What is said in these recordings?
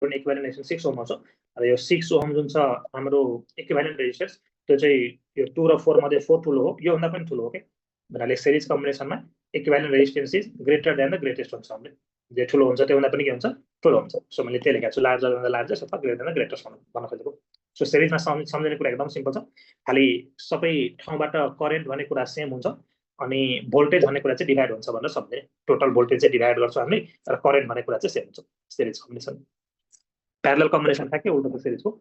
Equivalent resistance 6 Om आउँछ र यो 6 ओम जुन छ हाम्रो इक्विभ्यालेन्ट रेजिस्टेन्स त्यो चाहिँ यो 2 र 4 मध्ये 4 ठुलो हो यो भन्दा पनि ठुलो हो के भन्नाले सिरिज कम्बिनेसनमा equivalent resistance is greater than the greatest हुन्छ हामीले जे ठुलो हुन्छ त्यो भन्दा पनि के हुन्छ ठुलो हुन्छ सो मैले त्यही लेखेको छु लार्जर देन द लार्जेस्ट अथवा ग्रेटर देन द ग्रेटेस्ट भन्न खोजेको सो सिरिजमा सम्झिने कुरा एकदम सिम्पल छ खाली सबै ठाउँबाट करेन्ट भन्ने कुरा सेम हुन्छ अनि भोल्टेज भन्ने कुरा चाहिँ डिभाइड हुन्छ भनेर सम्झिने टोटल भोल्टेज चाहिँ डिभाइड गर्छौँ हामीले र करेन्ट भन्ने कुरा चाहिँ सेम हुन्छ सिरिज कम्बिनेसन प्यारलल कम्बिनेसन ठ्याक्कै उल्टो छ सिरिजको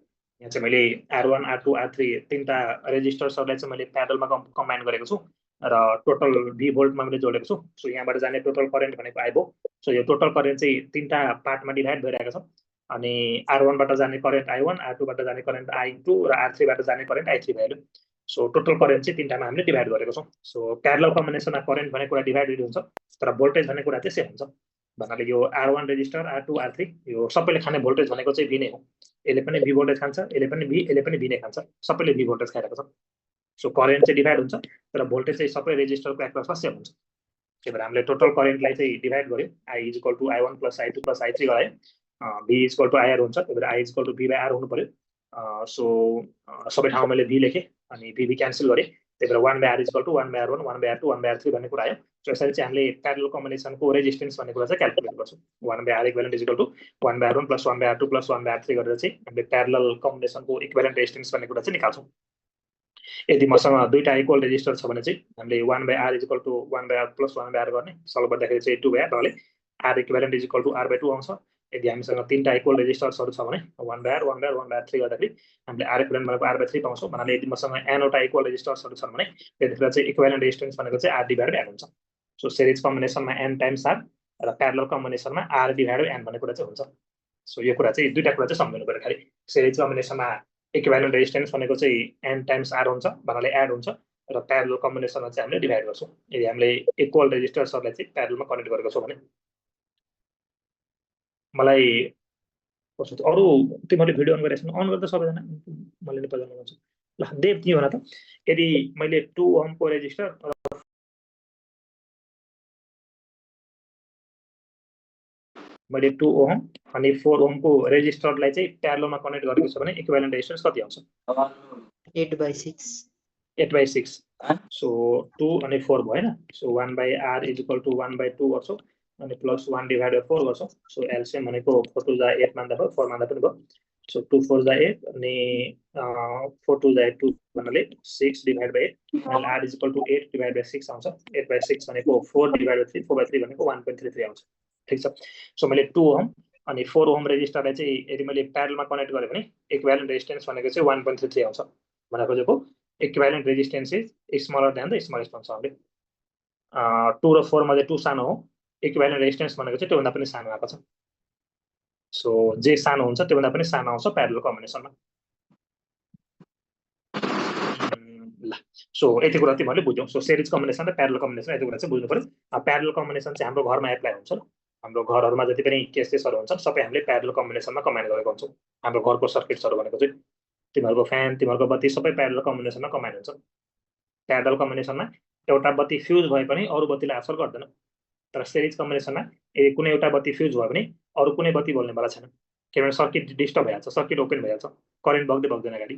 यहाँ चाहिँ मैले R1 R2 R3 तीनटा रेजिस्टर्सहरूलाई चाहिँ मैले प्यारललमा कम्बाइन गरेको छु र टोटल V भोल्टमा मैले जोडेको छु सो यहाँबाट जाने टोटल करेन्ट भनेको आइबो सो यो टोटल करेन्ट चाहिँ तीनटा पार्टमा डिभाइड भइरहेको छ अनि R1 बाट जाने करेन्ट I1 R2 बाट जाने करेन्ट I2 र R3 बाट जाने करेन्ट I3 भयो सो टोटल करेन्ट चाहिँ तीनटामा हामीले डिभाइड गरेको छौँ सो प्यारलल कम्बिनेसनमा करेन्ट भन्ने कुरा डिभाइडेड हुन्छ तर भोल्टेज भन्ने कुरा चाहिँ सेम हुन्छ भन्नाले यो R1 रेजिस्टर R2 R3 यो सबैले खाने भोल्टेज भनेको चाहिँ V नै हो यसले पनि V भोल्टेज खान्छ यसले पनि V नै खान्छ सबैले V भोल्टेज खाइरहेको छ सो करेन्ट चाहिँ डिभाइड हुन्छ तर भोल्टेज चाहिँ सबै रेजिस्टरको एक्रसमा सेम हुन्छ त्यही भएर हामीले टोटल करेन्टलाई चाहिँ डिभाइड गर्यो I = I1 + I2 + I3 गरायो V = IR हुन्छ त्यही भएर I = V/R हुनु पर्यो सो सबै ठाउँमा मैले V लेखेँ अनि V क्यान्सल गरेँ त्यही भएर 1/R = 1/R1 1/R2 1/R3 भन्ने कुरा आयो सो यसरी चाहिँ हामीले प्यारलल कम्बिनेसनको रेजिस्टेन्स भन्ने कुरा चाहिँ क्याल्कुलेट गर्छौँ 1/R equivalent = 1/R1 + 1/R2 + 1/R3 गरेर चाहिँ हामीले प्यारलल कम्बिनेसनको इक्विभ्यालेन्ट रेजिस्टेन्स भन्ने कुरा चाहिँ निकाल्छौँ यदि मसँग दुईटा इक्वल रेजिस्टर छ भने चाहिँ हामीले 1/R = 1/R + 1/R गर्ने सल्भ गर्दाखेरि चाहिँ 2/R रहले R इक्विभ्यालेन्ट = R/2 आउँछ यदि हामीसँग तीनटा इक्वल रेजिस्टर्सहरू छ भने 1/R 1/R 1/3 गर्दाखेरि हामीले R इक्विभ्यालेन्ट भनेको R/3 पाउँछौँ भन्नाले यदि मसँग n वटा इक्वल रेजिस्टर्सहरू छन् भने त्यतिखेर चाहिँ इक्विभ्यालेन्ट रेजिस्टेन्स भनेको चाहिँ R/n हुन्छ सो सिरिज कम्बिनेसनमा n टाइम्स R र प्यारलल कम्बिनेसनमा R/n भन्ने कुरा चाहिँ हुन्छ सो यो कुरा चाहिँ दुईटा कुरा चाहिँ सम्झिनु पर्यो खाली सिरिज कम्बिनेसनमा इक्विभ्यालेन्ट रेजिस्टेन्स भनेको चाहिँ n टाइम्स R हुन्छ भन्नाले एड हुन्छ र प्यारलल कम्बिनेसनमा चाहिँ हामीले डिभाइड गर्छौँ यदि हामीले इक्वल रेजिस्टर्सहरूलाई चाहिँ प्यारललमा कनेक्ट गरेको छौँ भने मलाई अरू तिमीहरूले भिडियो अन गरेको छन् अन गर्दा सबैजना मैले नेपाली जान्नु भन्छु ल देव तिमी भन त यदि मैले 2 ओमको रेजिस्टर मैले 2 ओम अनि 4 ओमको रेजिस्टरलाई चाहिँ प्यारललमा कनेक्ट गरेको छ भने इक्विभ्यालेन्ट रेजिस्टेन्स कति आउँछ 8/6 8/6 सो 2 अनि 4 भयो हैन सो 1/R = 1/2 गर्छौ अनि +1 / 4 गर्छौ सो एलसीएम भनेको 4 2 जा 8 मान्दा भयो 4 मान्दा पनि भयो सो 2 4 जा 8 अनि 4 2 जा 2 भन्नाले 6 / 8 अनि R = 8 / 6 आउँछ 8/6 भनेको 4 / 3 4/3 भनेको 1.33 आउँछ ठीक छ सो मैले 2 ओम अनि 4 ओम रेजिस्टरलाई चाहिँ यदि मैले प्यारललमा कनेक्ट गरे भने इक्विभ्यालेन्ट रेजिस्टेन्स भनेको चाहिँ 1.33 आउँछ भनेर खोजेको equivalent resistance is smaller then the smallest भन्छ हामीले 2 र 4 मध्ये 2 सानो हो इक्विभ्यालेन्ट रेजिस्टेन्स भनेको चाहिँ त्योभन्दा पनि सानो आएको छ सो जे सानो हुन्छ त्योभन्दा पनि सानो आउँछ प्यारलल कम्बिनेसनमा ल सो यति कुरा तिमीहरूले बुझ्यौ सो सिरिज कम्बिनेसन र प्यारलल कम्बिनेसन यति कुरा चाहिँ बुझ्नु पर्यो प्यारलल कम्बिनेसन चाहिँ हाम्रो घरमा एप्लाई हुन्छ हाम्रो घरहरुमा जति पनि केसेसहरु हुन्छन् सबै हामीले प्यारलल कम्बिनेसनमा कम्बाइन गरेको हुन्छौं हाम्रो घरको सर्किट्सहरु भनेको चाहिँ तिमीहरुको फ्यान तिमीहरुको बत्ती सबै प्यारलल कम्बिनेसनमा कम्बाइन हुन्छ प्यारलल कम्बिनेसनमा एउटा बत्ती फ्युज भए पनि अरु बत्तीलाई असर गर्दैन तर सिरिज कम्बिनेसनमा यदि कुनै एउटा बत्ती फ्युज भयो भने अरु कुनै बत्ती बल्नेवाला छैन किनभने सर्किट डिस्टर्ब भइहाल्छ सर्किट ओपन भइहाल्छ करेन्ट बग्दैन गाडी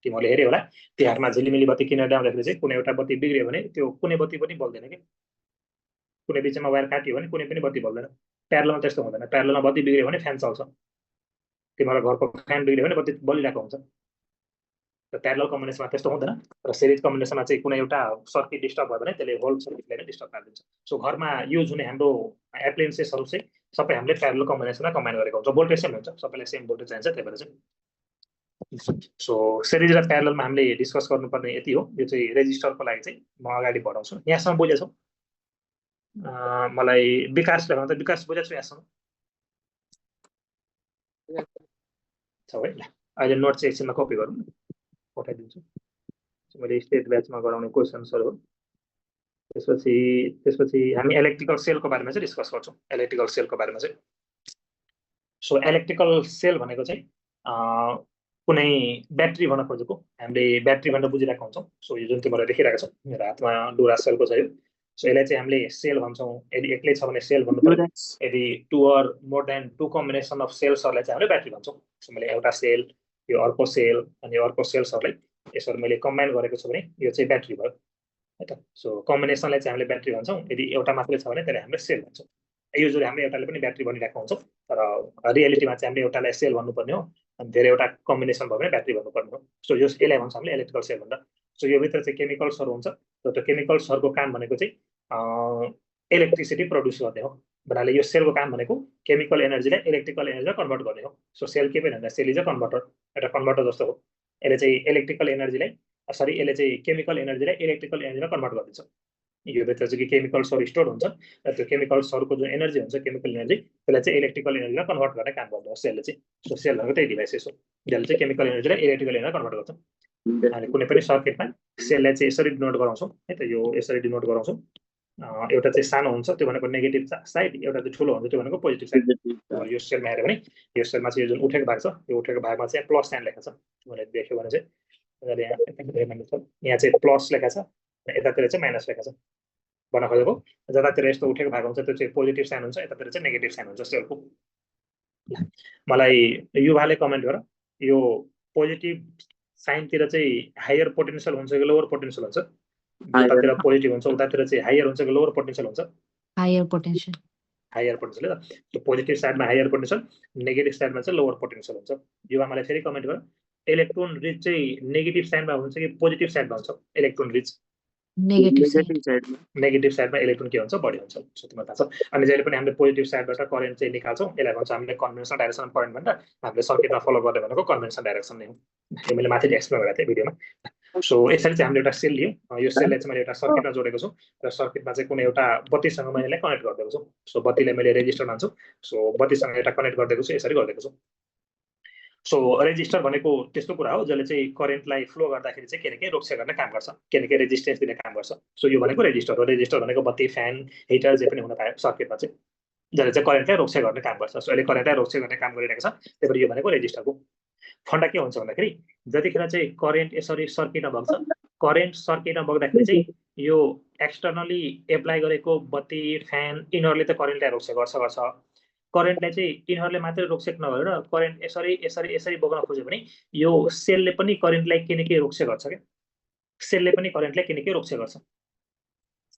तिमीले हेर्यो होला तिहारमा झिलिमिली बत्ती किनेर ल्याउँदाखेरि चाहिँ कुनै एउटा बत्ती बिग्रियो भने त्यो कुनै बत्ती पनि बल्दैन के कुनै बिचमा वायर काट्यो भने कुनै पनि बत्ती बल्दैन प्यारललमा त्यस्तो हुँदैन प्यारललमा बत्ती बिग्रियो भने फ्यान चल्छ तिम्रो घरको फ्यान बिग्रियो भने बत्ती बलिरहेको हुन्छ र प्यारलल कम्बिनेसनमा त्यस्तो हुँदैन र सिरिज कम्बिनेसनमा चाहिँ कुनै एउटा सर्किट डिस्टर्ब भयो भने त्यसले होल सर्किटलाई नै डिस्टर्ब पार्दिन्छ सो घरमा युज हुने हाम्रो एप्लायन्सेसहरु चाहिँ सबै हामीले प्यारलल कम्बिनेसनमा कम्बाइन गरेको हुन्छ भोल्टेज सेम हुन्छ सबैलाई सेम भोल्टेज चाहिन्छ त्यही भएर चाहिँ सो सिरिज र प्यारललमा हामीले डिस्कस गर्नुपर्ने यति हो यो चाहिँ रेजिस्टरको लागि चाहिँ म अगाडि बढाउँछु यहाँसम्म बुझेछौ मलाई विकासले भन्दा विकास बुझेछौ यहाँसम्म छ है ल अहिले नोट चाहिँ एकछिनमा कपी गरौँ पठाइदिन्छु मैले स्टेट ब्याचमा गराउने क्वेशन्सहरु हो त्यसपछि हामी इलेक्ट्रिकल सेलको बारेमा चाहिँ डिस्कस गर्छौं इलेक्ट्रिकल सेलको बारेमा चाहिँ सो इलेक्ट्रिकल सेल भनेको चाहिँ कुनै ब्याट्री भन्न खोजेको हामीले ब्याट्री भनेर बुझिरहेको हुन्छौं सो यो जुन तिमीहरुले देखिरहेको छौ मेरो हातमा डुरा सेलको छ यो सो यसलाई चाहिँ हामीले सेल भन्छौँ। यदि एक्लै छ भने सेल भन्नु पर्यो, यदि 2 or more than 2 combination of सेल्सहरूलाई चाहिँ हामीले ब्याट्री भन्छौँ। सो मैले एउटा सेल, यो अर्को सेल अनि अर्को सेल्सहरूलाई यसरी मैले कम्बाइन गरेको छु भने यो चाहिँ ब्याट्री भयो है त। सो कम्बिनेसनलाई चाहिँ हामीले ब्याट्री भन्छौँ, यदि एउटा मात्रै छ भने त्यसलाई हामीले सेल भन्छौँ। युजुअली हामीले एउटाले पनि ब्याट्री भनिरहेको हुन्छौँ, तर रियालिटीमा चाहिँ हामीले एउटालाई सेल भन्नुपर्ने हो अनि धेरैवटा कम्बिनेसन भयो भने ब्याट्री भन्नुपर्ने हो। सो यसलाई भन्छ हामीले इलेक्ट्रिकल सेल भनेर। सो यो भित्र चाहिँ केमिकल्सहरू हुन्छ र त्यो केमिकल्सहरूको काम भनेको चाहिँ इलेक्ट्रिसिटी प्रड्युस गर्ने हो। भन्नाले यो सेलको काम भनेको केमिकल एनर्जीलाई इलेक्ट्रिकल एनर्जीमा कन्भर्ट गर्ने हो। सो सेल के पनि भन्दा सेल इज अ कन्भर्टर, एउटा कन्भर्टर जस्तो हो। यसले चाहिँ इलेक्ट्रिकल एनर्जीलाई यसले चाहिँ केमिकल एनर्जीलाई इलेक्ट्रिकल एनर्जीमा कन्भर्ट गरिदिन्छ। यो भित्र चाहिँ केमिकल्सहरू स्टोर हुन्छ र त्यो केमिकल्सहरूको जुन एनर्जी हुन्छ केमिकल एनर्जी त्यसलाई चाहिँ इलेक्ट्रिकल एनर्जीमा कन्भर्ट गर्ने काम गर्छ सेलले चाहिँ। सो सेल भनेको त्यही डिभाइसेस हो जसले चाहिँ केमिकल एनर्जीलाई इलेक्ट्रिकल एनर्जीमा कन्भर्ट गर्छ। अनि कुनै पनि सर्किटमा सेललाई चाहिँ यसरी डिनोट गराउँछौँ है त, यो यसरी डिनोट गराउँछौँ। एउटा चाहिँ सानो हुन्छ त्यो भनेको नेगेटिभ साइड, एउटा चाहिँ ठुलो हुन्छ त्यो भनेको पोजिटिभ साइड। यो सेलमा हेऱ्यो भने यो सेलमा चाहिँ यो जुन उठेको भाग छ यो उठेको भागमा चाहिँ प्लस साइन लेखेको छ भनेर देख्यो भने चाहिँ यहाँ चाहिँ प्लस लेखेको छ, यतातिर चाहिँ माइनस लेखेको छ भन्न खोजेको। जतातिर यस्तो उठेको भाग हुन्छ त्यो चाहिँ पोजिटिभ साइन हुन्छ, यतातिर चाहिँ नेगेटिभ साइन हुन्छ सेलको। मलाई युवाले कमेन्ट गर, यो पोजिटिभ साइनतिर चाहिँ हायर पोटेन्सियल हुन्छ कि लोवर पोटेन्सियल हुन्छ? जतातिर पोजिटिभ हुन्छ उतातिर चाहिँ हायर हुन्छ कि लोवर पोटेन्सियल हुन्छ? Higher potential. हायर पोटेन्शियल है त। त्यो पोजिटिभ साइडमा हायर पोटेन्शियल, नेगेटिभ साइडमा चाहिँ लोवर पोटेन्शियल हुन्छ। युवा मलाई फेरि कमेन्ट गर, इलेक्ट्रोन रिच चाहिँ नेगेटिभ साइडमा हुन्छ कि पोजिटिभ साइडमा हुन्छ? Electron rich negative side. Negative साइडमा इलेक्ट्रोन के हुन्छ? बढी हुन्छ। सो तिमीलाई थाहा छ। अनि जहिले पनि हामीले पोजिटिभ साइडबाट करेन्ट चाहिँ निकाल्छौँ, यसलाई भन्छ हामीले कन्भेन्सनल डाइरेक्सन करेन्ट भनेर। हामीले सर्किटमा फलो गर्ने भनेको कन्भेन्सनल डाइरेक्सन नै हो। यो मैले माथि एक्सप्लेन गरेको थिएँ भिडियोमा। सो यसरी चाहिँ हामीले एउटा सेल लियौँ, यो सेललाई चाहिँ मैले एउटा सर्किटमा जोडेको छु र सर्किटमा चाहिँ कुनै एउटा बत्तीसँग मैले यसलाई कनेक्ट गरिदिएको छु। सो बत्तीलाई मैले रेजिस्टर मान्छु, सो बत्तीसँग एउटा कनेक्ट गरिदिएको छु, यसरी गरिदिएको छु। सो रेजिस्टर भनेको त्यस्तो कुरा हो जसले चाहिँ करेन्टलाई फ्लो गर्दाखेरि चाहिँ के न के रोक्छ गर्ने काम गर्छ, के न के रेजिस्टेन्स दिने काम गर्छ। सो यो भनेको रेजिस्टर हो। रेजिस्टर भनेको बत्ती, फ्यान, हिटर जे पनि हुन पायो सर्किटमा चाहिँ जसले चाहिँ करेन्टलाई रोक्छ गर्ने काम गर्छ। सो अहिले करेन्टलाई रोक्छ गर्ने काम गरिरहेको छ, त्यही भएर यो भनेको रेजिस्टरको फन्डा के हुन्छ भन्दाखेरि जतिखेर चाहिँ करेन्ट यसरी सर्किटमा बग्छ, करेन्ट सर्किटमा बग्दाखेरि चाहिँ यो एक्सटर्नली एप्लाई गरेको बत्ती, फ्यान यिनीहरूले त करेन्टलाई रोक्छ गर्छ। करेन्टलाई चाहिँ यिनीहरूले मात्रै रोक्छ नभएर करेन्ट यसरी यसरी यसरी बग्न खोज्यो भने यो सेलले पनि करेन्टलाई के न के रोक्छ गर्छ क्या। सेलले पनि करेन्टलाई के न के रोक्छ गर्छ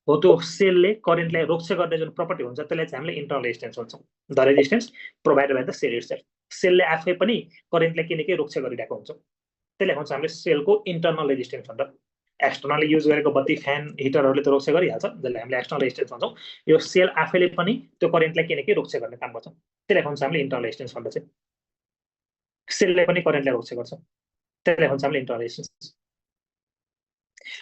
हो। त्यो सेलले करेन्टलाई रोक्छ गर्ने जुन प्रपर्टी हुन्छ त्यसलाई चाहिँ हामीले इन्टरनल रेजिस्टेन्स भन्छौँ। The resistance provided by the cell itself. सेलले आफै पनि करेन्टलाई के न के रोक्छ गरिरहेको हुन्छ, त्यसलाई भन्छ हामीले सेलको इन्टरनल रेजिस्टेन्स भनेर। एक्सटर्नली युज गरेको बत्ती, फ्यान, हिटरहरूले त रोक्छ गरिहाल्छ, जसले हामीले एक्सटर्नल रेजिस्टेन्स भन्छौँ। यो सेल आफैले पनि त्यो करेन्टलाई के न के रोक्छ गर्ने काम गर्छ, त्यसलाई भन्छ हामीले इन्टरनल रेजिस्टेन्स भनेर। चाहिँ सेलले पनि करेन्टलाई रोक्छ गर्छ, त्यसलाई भन्छ हामीले इन्टरनल रेजिस्टेन्स।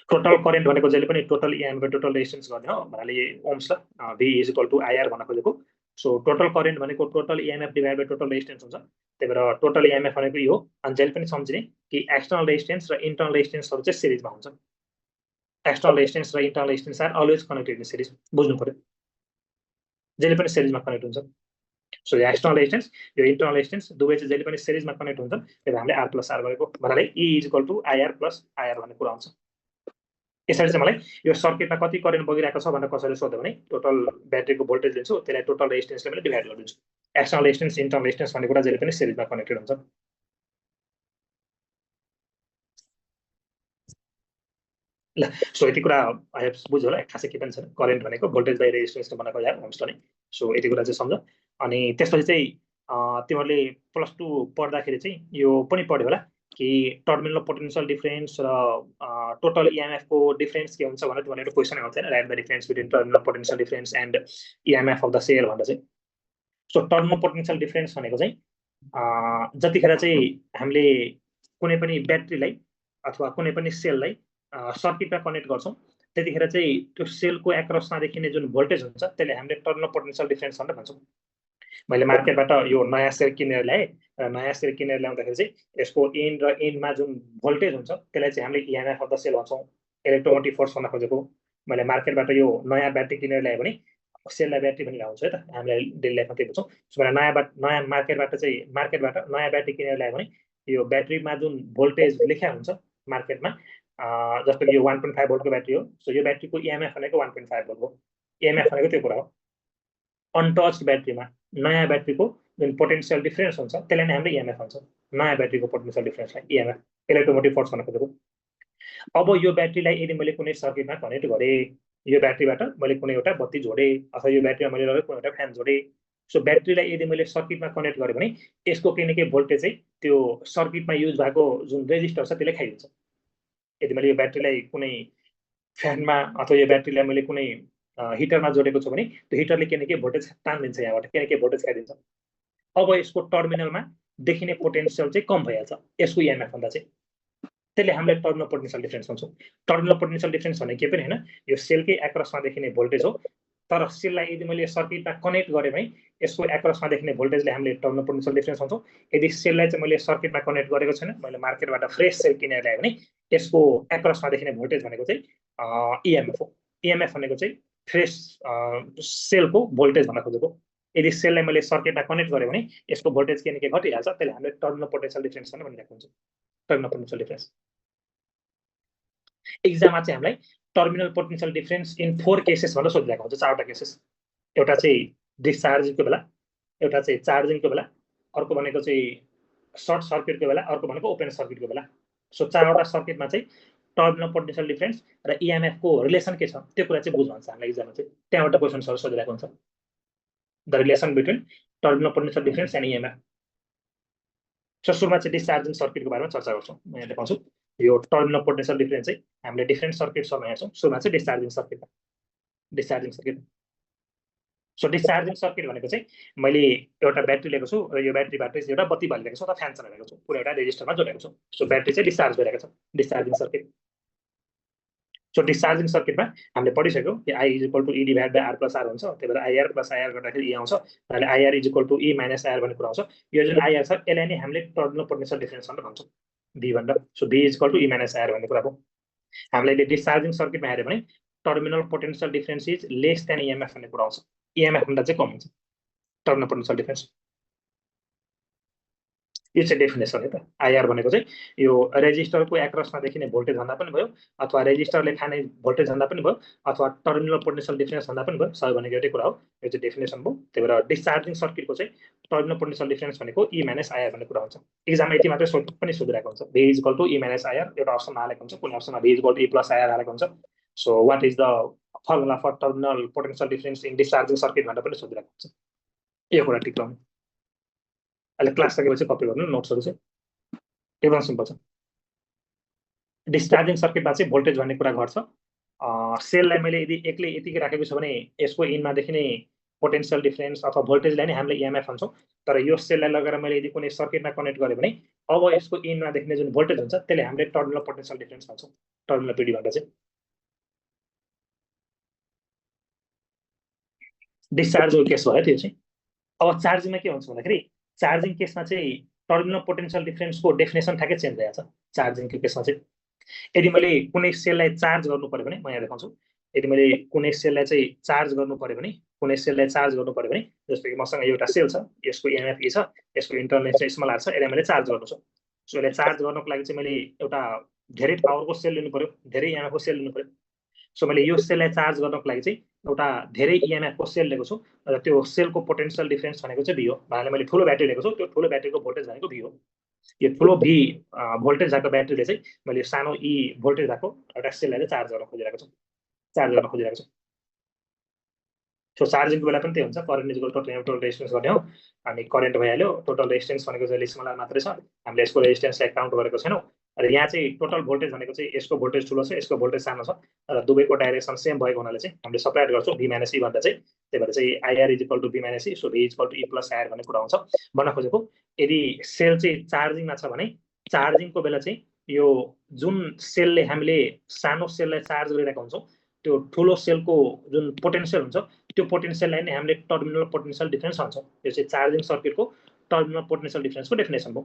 टोटल करेन्ट भनेको जहिले पनि टोटल इएमएफ टोटल रेजिस्टेन्स गर्ने हो भन्नाले ओम्स ल V = IR भन्न खोजेको। सो टोटल करेन्ट भनेको total EMF divide by total resistance हुन्छ, त्यही भएर टोटल इएमएफ भनेको यो हो। अनि जहिले पनि सम्झिने कि एक्सटर्नल रेजिस्टेन्स र इन्टरनल रेजिस्टेन्सहरू चाहिँ सिरिजमा हुन्छ। एक्सटर्नल रेजिस्टेन्स र internal resistance are always connected in series, बुझ्नु पर्यो, जहिले पनि सिरिजमा कनेक्ट हुन्छ। सो यो एक्सटर्नल रेजिस्टेन्स यो इन्टरनल रेजिस्टेन्स दुवै चाहिँ जहिले पनि सिरिजमा कनेक्ट हुन्छ, त्यही हामीले R+R गरेको भन्नाले E = IR+IR भन्ने कुरा हुन्छ। यसरी चाहिँ मलाई यो सर्किटमा कति करेन्ट बगिरहेको छ भनेर कसैले सोध्यो भने टोटल ब्याट्रीको भोल्टेज लिन्छु, त्यसलाई टोटल रेजिस्टेन्सले मैले डिभाइड गरिदिन्छु। एक्सटर्नल रेजिस्टेन्स इन्टरनल रेजिस्टेन्स भन्ने कुरा जहिले पनि सिरिजमा कनेक्टेड हुन्छ। ल सो यति कुरा आई होप बुझ्यो होला, खासै के पनि छैन। करेन्ट भनेको भोल्टेज बाइ रेजिस्टेन्सले बनाएको यार ओम्सले नै। सो यति कुरा चाहिँ सम्झ। अनि त्यसपछि चाहिँ तिमीहरूले +2 पढ्दाखेरि चाहिँ यो पनि पढ्यो होला कि टर्मिनल पोटेन्शियल डिफरेन्स र टोटल इएमएफ को डिफरेन्स के हुन्छ भनेर तिमीहरूले क्वेसन आउँछ हैन, write the difference between terminal potential difference and EMF of the cell भनेर चाहिँ। सो टर्मिनल पोटेन्शियल डिफरेन्स भनेको चाहिँ जतिखेर चाहिँ हामीले कुनै पनि ब्याट्रीलाई अथवा कुनै पनि सेललाई सर्किटमा कनेक्ट गर्छौँ त्यतिखेर चाहिँ त्यो सेलको एक्रसमा देखिने जुन भोल्टेज हुन्छ त्यसले हामीले टर्मिनल पोटेन्शियल डिफरेन्स भनेर भन्छौँ। मैले मार्केटबाट यो नयाँ सेल किनेर ल्याएँ र नयाँ सेल किनेर ल्याउँदाखेरि चाहिँ यसको इन र इनमा जुन भोल्टेज हुन्छ त्यसलाई चाहिँ हामीले इएमएफ अफ द सेल भन्छौँ, इलेक्ट्रोमोटिभ फोर्स भन्न खोजेको। मैले मार्केटबाट यो नयाँ ब्याट्री किनेर ल्याएँ भने सेललाई ब्याट्री पनि ल्याउँछु है त, हामीलाई डेली लाइफमा त्यही बुझ्छौँ। सो मैले नयाँ मार्केटबाट नयाँ ब्याट्री किनेर ल्याएँ भने यो ब्याट्रीमा जुन भोल्टेज लेख्या हुन्छ मार्केटमा जस्तो कि यो 1.5 भोल्टको ब्याट्री हो सो यो ब्याट्रीको इएमएफ भनेको 1.5 भोल्ट हो इएमएफ भनेको त्यो कुरा हो अनटच्ड ब्याट्रीमा नयाँ ब्याट्रीको जुन पोटेन्सियल डिफरेन्स हुन्छ त्यसलाई नै हामीले इएमएफ भन्छ नयाँ ब्याट्रीको पोटेन्सियल डिफरेन्सलाई इएमएफ इलेक्ट्रोमोटिभ फोर्स भन्न खोजेको अब यो ब्याट्रीलाई यदि मैले कुनै सर्किटमा कनेक्ट गरेँ यो ब्याट्रीबाट मैले कुनै एउटा बत्ती जोडेँ अथवा यो ब्याट्रीमा मैले कुनै एउटा फ्यान जोडेँ सो ब्याट्रीलाई यदि मैले सर्किटमा कनेक्ट गरेँ भने यसको केही न केही भोल्टेज चाहिँ त्यो सर्किटमा युज भएको जुन रेजिस्टर छ त्यसले खाइदिन्छ यदि मैले यो ब्याट्रीलाई कुनै फ्यानमा अथवा यो ब्याट्रीलाई मैले कुनै हिटरमा जोडेको छु भने त्यो हिटरले केही न केही भोल्टेज तान्दिन्छ यहाँबाट केही न केही भोल्टेज खाइदिन्छ अब यसको टर्मिनलमा देखिने पोटेन्सियल चाहिँ कम भइहाल्छ यसको इएमएफ भन्दा चाहिँ त्यसले हामीले टर्मिनल पोटेन्सियल डिफरेन्स भन्छौँ टर्मिनल पोटेन्सियल डिफरेन्स भने के पनि हैन यो सेलकै एक्रसमा देखिने भोल्टेज हो तर सेललाई यदि मैले सर्किटमा कनेक्ट गरेँ भने यसको एक्रसमा देखिने भोल्टेजले हामीले टर्मिनल पोटेन्सियल डिफरेन्स भन्छौँ यदि सेललाई चाहिँ मैले सर्किटमा कनेक्ट गरेको छैन मैले मार्केटबाट फ्रेस सेल किनेर ल्याएँ भने यसको एक्रसमा देखिने भोल्टेज भनेको चाहिँ इएमएफ हो इएमएफ भनेको चाहिँ फ्रेस सेलको भोल्टेज भन्न खोजेको यदि सेललाई मैले सर्किटमा कनेक्ट गरेँ भने यसको भोल्टेज के न के घटिहाल्छ त्यसले हामीले टर्मिनल पोटेन्सियल डिफरेन्स भनेर भनिरहेको हुन्छ टर्मिनल पोटेन्सियल डिफरेन्स एक्जाममा चाहिँ हामीलाई terminal potential difference in 4 cases भनेर सोधिरहेको हुन्छ 4वटा केसेस एउटा चाहिँ डिस्चार्जिङको बेला एउटा चाहिँ चार्जिङको बेला अर्को भनेको चाहिँ सर्ट सर्किटको बेला अर्को भनेको ओपन सर्किटको बेला सो 4वटा सर्किटमा चाहिँ टर्मिनल पोटेन्सियल डिफरेन्स र इएमएफ को रिलेसन के छ त्यो कुरा चाहिँ बुझ्नु हुन्छ हामीलाई एक्जाममा चाहिँ त्यहाँबाट क्वेशन्सहरु सोधिरहेको हुन्छ the relation between terminal potential difference and EMF so सुरुमा चाहिँ डिस्चार्जिङ सर्किटको बारेमा चर्चा गर्छौँ म यहाँ देखाउँछु यो टर्मिनल पोटेन्सियल डिफरेन्स चाहिँ हामीले डिफरेन्ट सर्किटसहरुमा हेर्छौँ सुरुमा चाहिँ डिस्चार्जिङ सर्किट सो डिस्चार्जिङ सर्किट भनेको चाहिँ मैले एउटा ब्याट्री लिएको छु र यो ब्याट्रीबाट चाहिँ एउटा बत्ती बलिरहेको छु अथवा फ्यान चलाइरहेको छु पुरै एउटा रेजिस्टरमा जोडेको छु सो ब्याट्री चाहिँ डिस्चार्ज भइरहेको छ डिस्चार्जिङ सर्किट सो डिस्चार्जिङ सर्किटमा हामीले पढिसक्यौँ कि I = E / R + R हुन्छ त्यही भएर IR + IR गर्दाखेरि E आउँछ त्यसले IR = E - IR भन्ने कुरा आउँछ यो जुन IR छ यसलाई नै हामीले टर्मिनल पोटेन्सियल डिफरेन्स भनेर भन्छौँ V भन्दा सो V = E - IR भन्ने कुरा हो हामीले डिस्चार्जिङ सर्किटमा हेर्यो भने terminal potential difference is less then EMF भन्ने कुरा आउँछ EMF भन्दा चाहिँ कम हुन्छ टर्मिनल पोटेन्सियल डिफरेन्स यो चाहिँ डेफिनेसन हो त IR भनेको चाहिँ यो रेजिस्टरको एक्रसमा देखिने भोल्टेज भन्दा पनि भयो अथवा रेजिस्टरले खाने भोल्टेज भन्दा पनि भयो अथवा टर्मिनल पोटेन्सियल डिफरेन्स भन्दा पनि भयो सबै भनेको एउटै कुरा हो यो चाहिँ डेफिनेसन भयो त्यही भएर डिस्चार्जिङ सर्किटको चाहिँ टर्मिनल पोटेन्सियल डिफरेन्स भनेको E - IR भन्ने कुरा हुन्छ एक्जाममा यति मात्रै पनि सोधिरहेको हुन्छ V = E - IR एउटा अप्सनमा हालेको हुन्छ कुनै अप्सनमा V = E + IR हालेको हुन्छ so what is the formula for terminal potential difference in discharging circuit भनेर पनि सोधिरहेको हुन्छ यो कुरा टिक लाउनु अहिले क्लास सकेपछि कपी गर्नु नोट्सहरु चाहिँ एकदम सिम्पल छ डिस्चार्जिङ सर्किटमा चाहिँ भोल्टेज भन्ने कुरा घट्छ सेललाई मैले यदि एक्लै यतिकै राखेको छु भने यसको इनमा देखिने पोटेन्सियल डिफरेन्स अथवा भोल्टेजलाई नै हामीले EMF भन्छौँ तर यो सेललाई लगेर मैले यदि कुनै सर्किटमा कनेक्ट गरेँ भने अब यसको इनमा देखिने जुन भोल्टेज हुन्छ त्यसले हामीले टर्मिनल पोटेन्सियल डिफरेन्स भन्छौँ टर्मिनल PD भन्दा चाहिँ डिस्चार्जको केस भयो त्यो चाहिँ अब चार्जिङमा के हुन्छ भन्दाखेरि चार्जिङ केसमा चाहिँ टर्मिनल पोटेन्सियल डिफरेन्सको डेफिनेसन ठ्याक्कै चेन्ज भइहाल्छ चार्जिङको केसमा चाहिँ यदि मैले कुनै सेललाई चार्ज गर्नु पर्यो भने म यहाँ देखाउँछु यदि मैले कुनै सेललाई चाहिँ चार्ज गर्नु पर्यो भने जस्तो कि मसँग एउटा सेल छ यसको EMF E छ यसको इन्टरनल चाहिँ स्मल r छ यसलाई मैले चार्ज गर्नु छ सो यसलाई चार्ज गर्नको लागि चाहिँ मैले एउटा धेरै पावरको सेल लिनु पर्यो धेरै EMF को सेल लिनु पर्यो सो मैले यो सेललाई चार्ज गर्नको लागि चाहिँ एउटा धेरै EMF को सेल लिएको छु र त्यो सेलको पोटेन्सियल डिफरेन्स भनेको चाहिँ V हो भन्नाले मैले ठुलो ब्याट्री लिएको छु त्यो ठुलो ब्याट्रीको भोल्टेज भनेको V हो यो ठुलो V भोल्टेज भएको ब्याट्रीले चाहिँ मैले सानो E भोल्टेज भएको एउटा सेललाई चार्ज गर्न खोजिरहेको छु सो चार्जिङको बेला पनि त्यही हुन्छ करेन्ट टोटल रेजिस्टेन्स गर्ने हो अनि करेन्ट भइहाल्यो टोटल रेजिस्टेन्स भनेको चाहिँ स्मल r मात्रै छ हामीले यसको रेजिस्टेन्सलाई काउन्ट गरेको छैनौं र यहाँ चाहिँ टोटल भोल्टेज भनेको चाहिँ यसको भोल्टेज ठुलो छ यसको भोल्टेज सानो छ र दुवैको डाइरेक्सन सेम भएको हुनाले चाहिँ हामीले सपरेट गर्छौँ V - E भन्दा चाहिँ त्यही भएर चाहिँ IR = V - E so V = E + IR भन्ने कुरा आउँछ भन्न खोजेको यदि सेल चाहिँ चार्जिङमा छ भने चार्जिङको बेला चाहिँ यो जुन सेलले हामीले सानो सेललाई चार्ज गरिरहेको हुन्छौँ त्यो ठुलो सेलको जुन पोटेन्सियल हुन्छ त्यो पोटेन्सियललाई नै हामीले टर्मिनल पोटेन्सियल डिफरेन्स भन्छौँ यो चाहिँ चार्जिङ सर्किटको टर्मिनल पोटेन्सियल डिफरेन्सको डेफिनेसन हो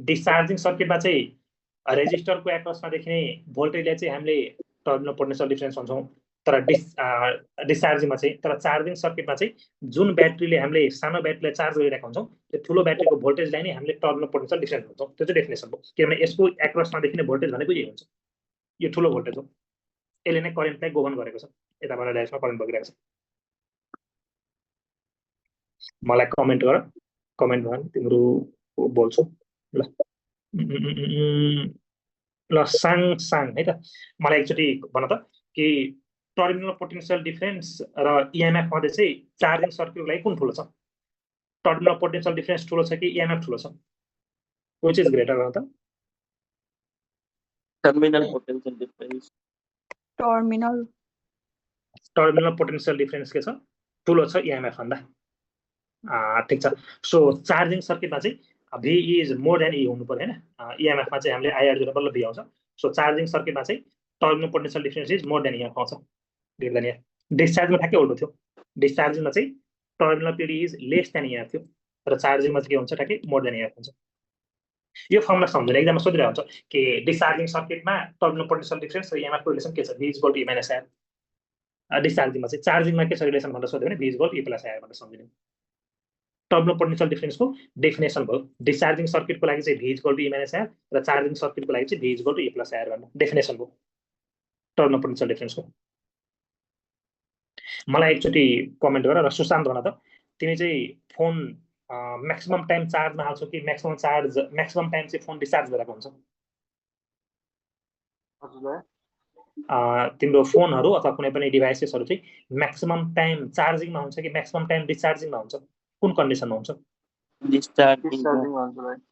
डिस्चार्जिङ सर्किटमा चाहिँ रेजिस्टरको एक्रसमा देखिने भोल्टेजलाई चाहिँ हामीले टर्मिनल पोटेन्सियल डिफरेन्स भन्छौँ तर डिस्चार्जिङमा चाहिँ तर चार्जिङ सर्किटमा चाहिँ जुन ब्याट्रीले हामीले सानो ब्याट्रीलाई चार्ज गरिरहेको हुन्छौँ त्यो ठुलो ब्याट्रीको भोल्टेजलाई नै हामीले टर्मिनल पोटेन्शियल डिफरेन्स भन्छौँ। त्यो चाहिँ डेफिनेसन हो, किनभने यसको एक्रसमा देखिने भोल्टेज भनेको यही हुन्छ, यो ठुलो भोल्टेज हो, यसले नै करेन्टलाई गोभर्न गरेको छ, यताबाट ड्यासमा करेन्ट बगिरहेको छ। मलाई कमेन्ट गर, कमेन्ट भयो भने तिम्रो बोल्छु ल। ल साङ है त, मलाई एकचोटि भन त कि टर्मिनल पोटेन्शियल डिफरेन्स र इएमएफ मध्ये चाहिँ चार्जिङ सर्किटको लागि कुन ठुलो छ? टर्मिनल पोटेन्शियल डिफरेन्स ठुलो छ कि इएमएफ ठुलो छ? व्हिच इज ग्रेटर भन त? Terminal potential difference. Terminal potential difference के छ? ठुलो छ इएमएफ भन्दा। ठिक छ। सो चार्जिङ सर्किटमा चाहिँ V is more than E हुनु पर्यो हैन। इएमएफमा चाहिँ हामीले IR दिनु पर्यो, V आउँछ। सो चार्जिङ सर्किटमा चाहिँ terminal potential difference is more then EMF आउँछ, ग्रेटर देन EMF। डिस्चार्जमा ठ्याक्कै उल्टो थियो, डिस्चार्जिङमा चाहिँ terminal PD is less then EMF थियो, तर चार्जिङमा चाहिँ के हुन्छ ठ्याक्कै मोर देन EMF हुन्छ। यो फर्मुला सम्झनु, एक्जाममा सोधिरहेको हुन्छ कि डिस्चार्जिङ सर्किटमा टर्मिनल पोटेन्शियल डिफरेन्स र EMF को रिलेसन के छ? V is equal to E minus IR। डिस्चार्जिङमा चाहिँ चार्जिङमा के छ रिलेसन भनेर सोध्यो भने V is equal to E plus IR भनेर सम्झिनु। टर्मिनल पोटेन्शियल डिफरेन्सको डेफिनेसन भयो। डिस्चार्जिङ सर्किटको लागि चाहिँ V is equal to E minus IR र चार्जिङ सर्किटको लागि चाहिँ V is equal to E plus IR भनेर डेफिनेसन भयो टर्मिनल पोटेन्शियल डिफरेन्सको। मलाई एकचोटि कमेन्ट गर र सुशान्त भन त, तिमी चाहिँ फोन म्याक्सिमम टाइम चार्जमा हाल्छौ कि म्याक्सिमम टाइम चाहिँ फोन डिस्चार्ज भइरहेको हुन्छ? तिम्रो फोनहरू अथवा कुनै पनि डिभाइसेसहरू चाहिँ म्याक्सिमम टाइम चार्जिङमा हुन्छ कि म्याक्सिमम टाइम डिस्चार्जिङमा हुन्छ? कुन कन्डिसनमा हुन्छ?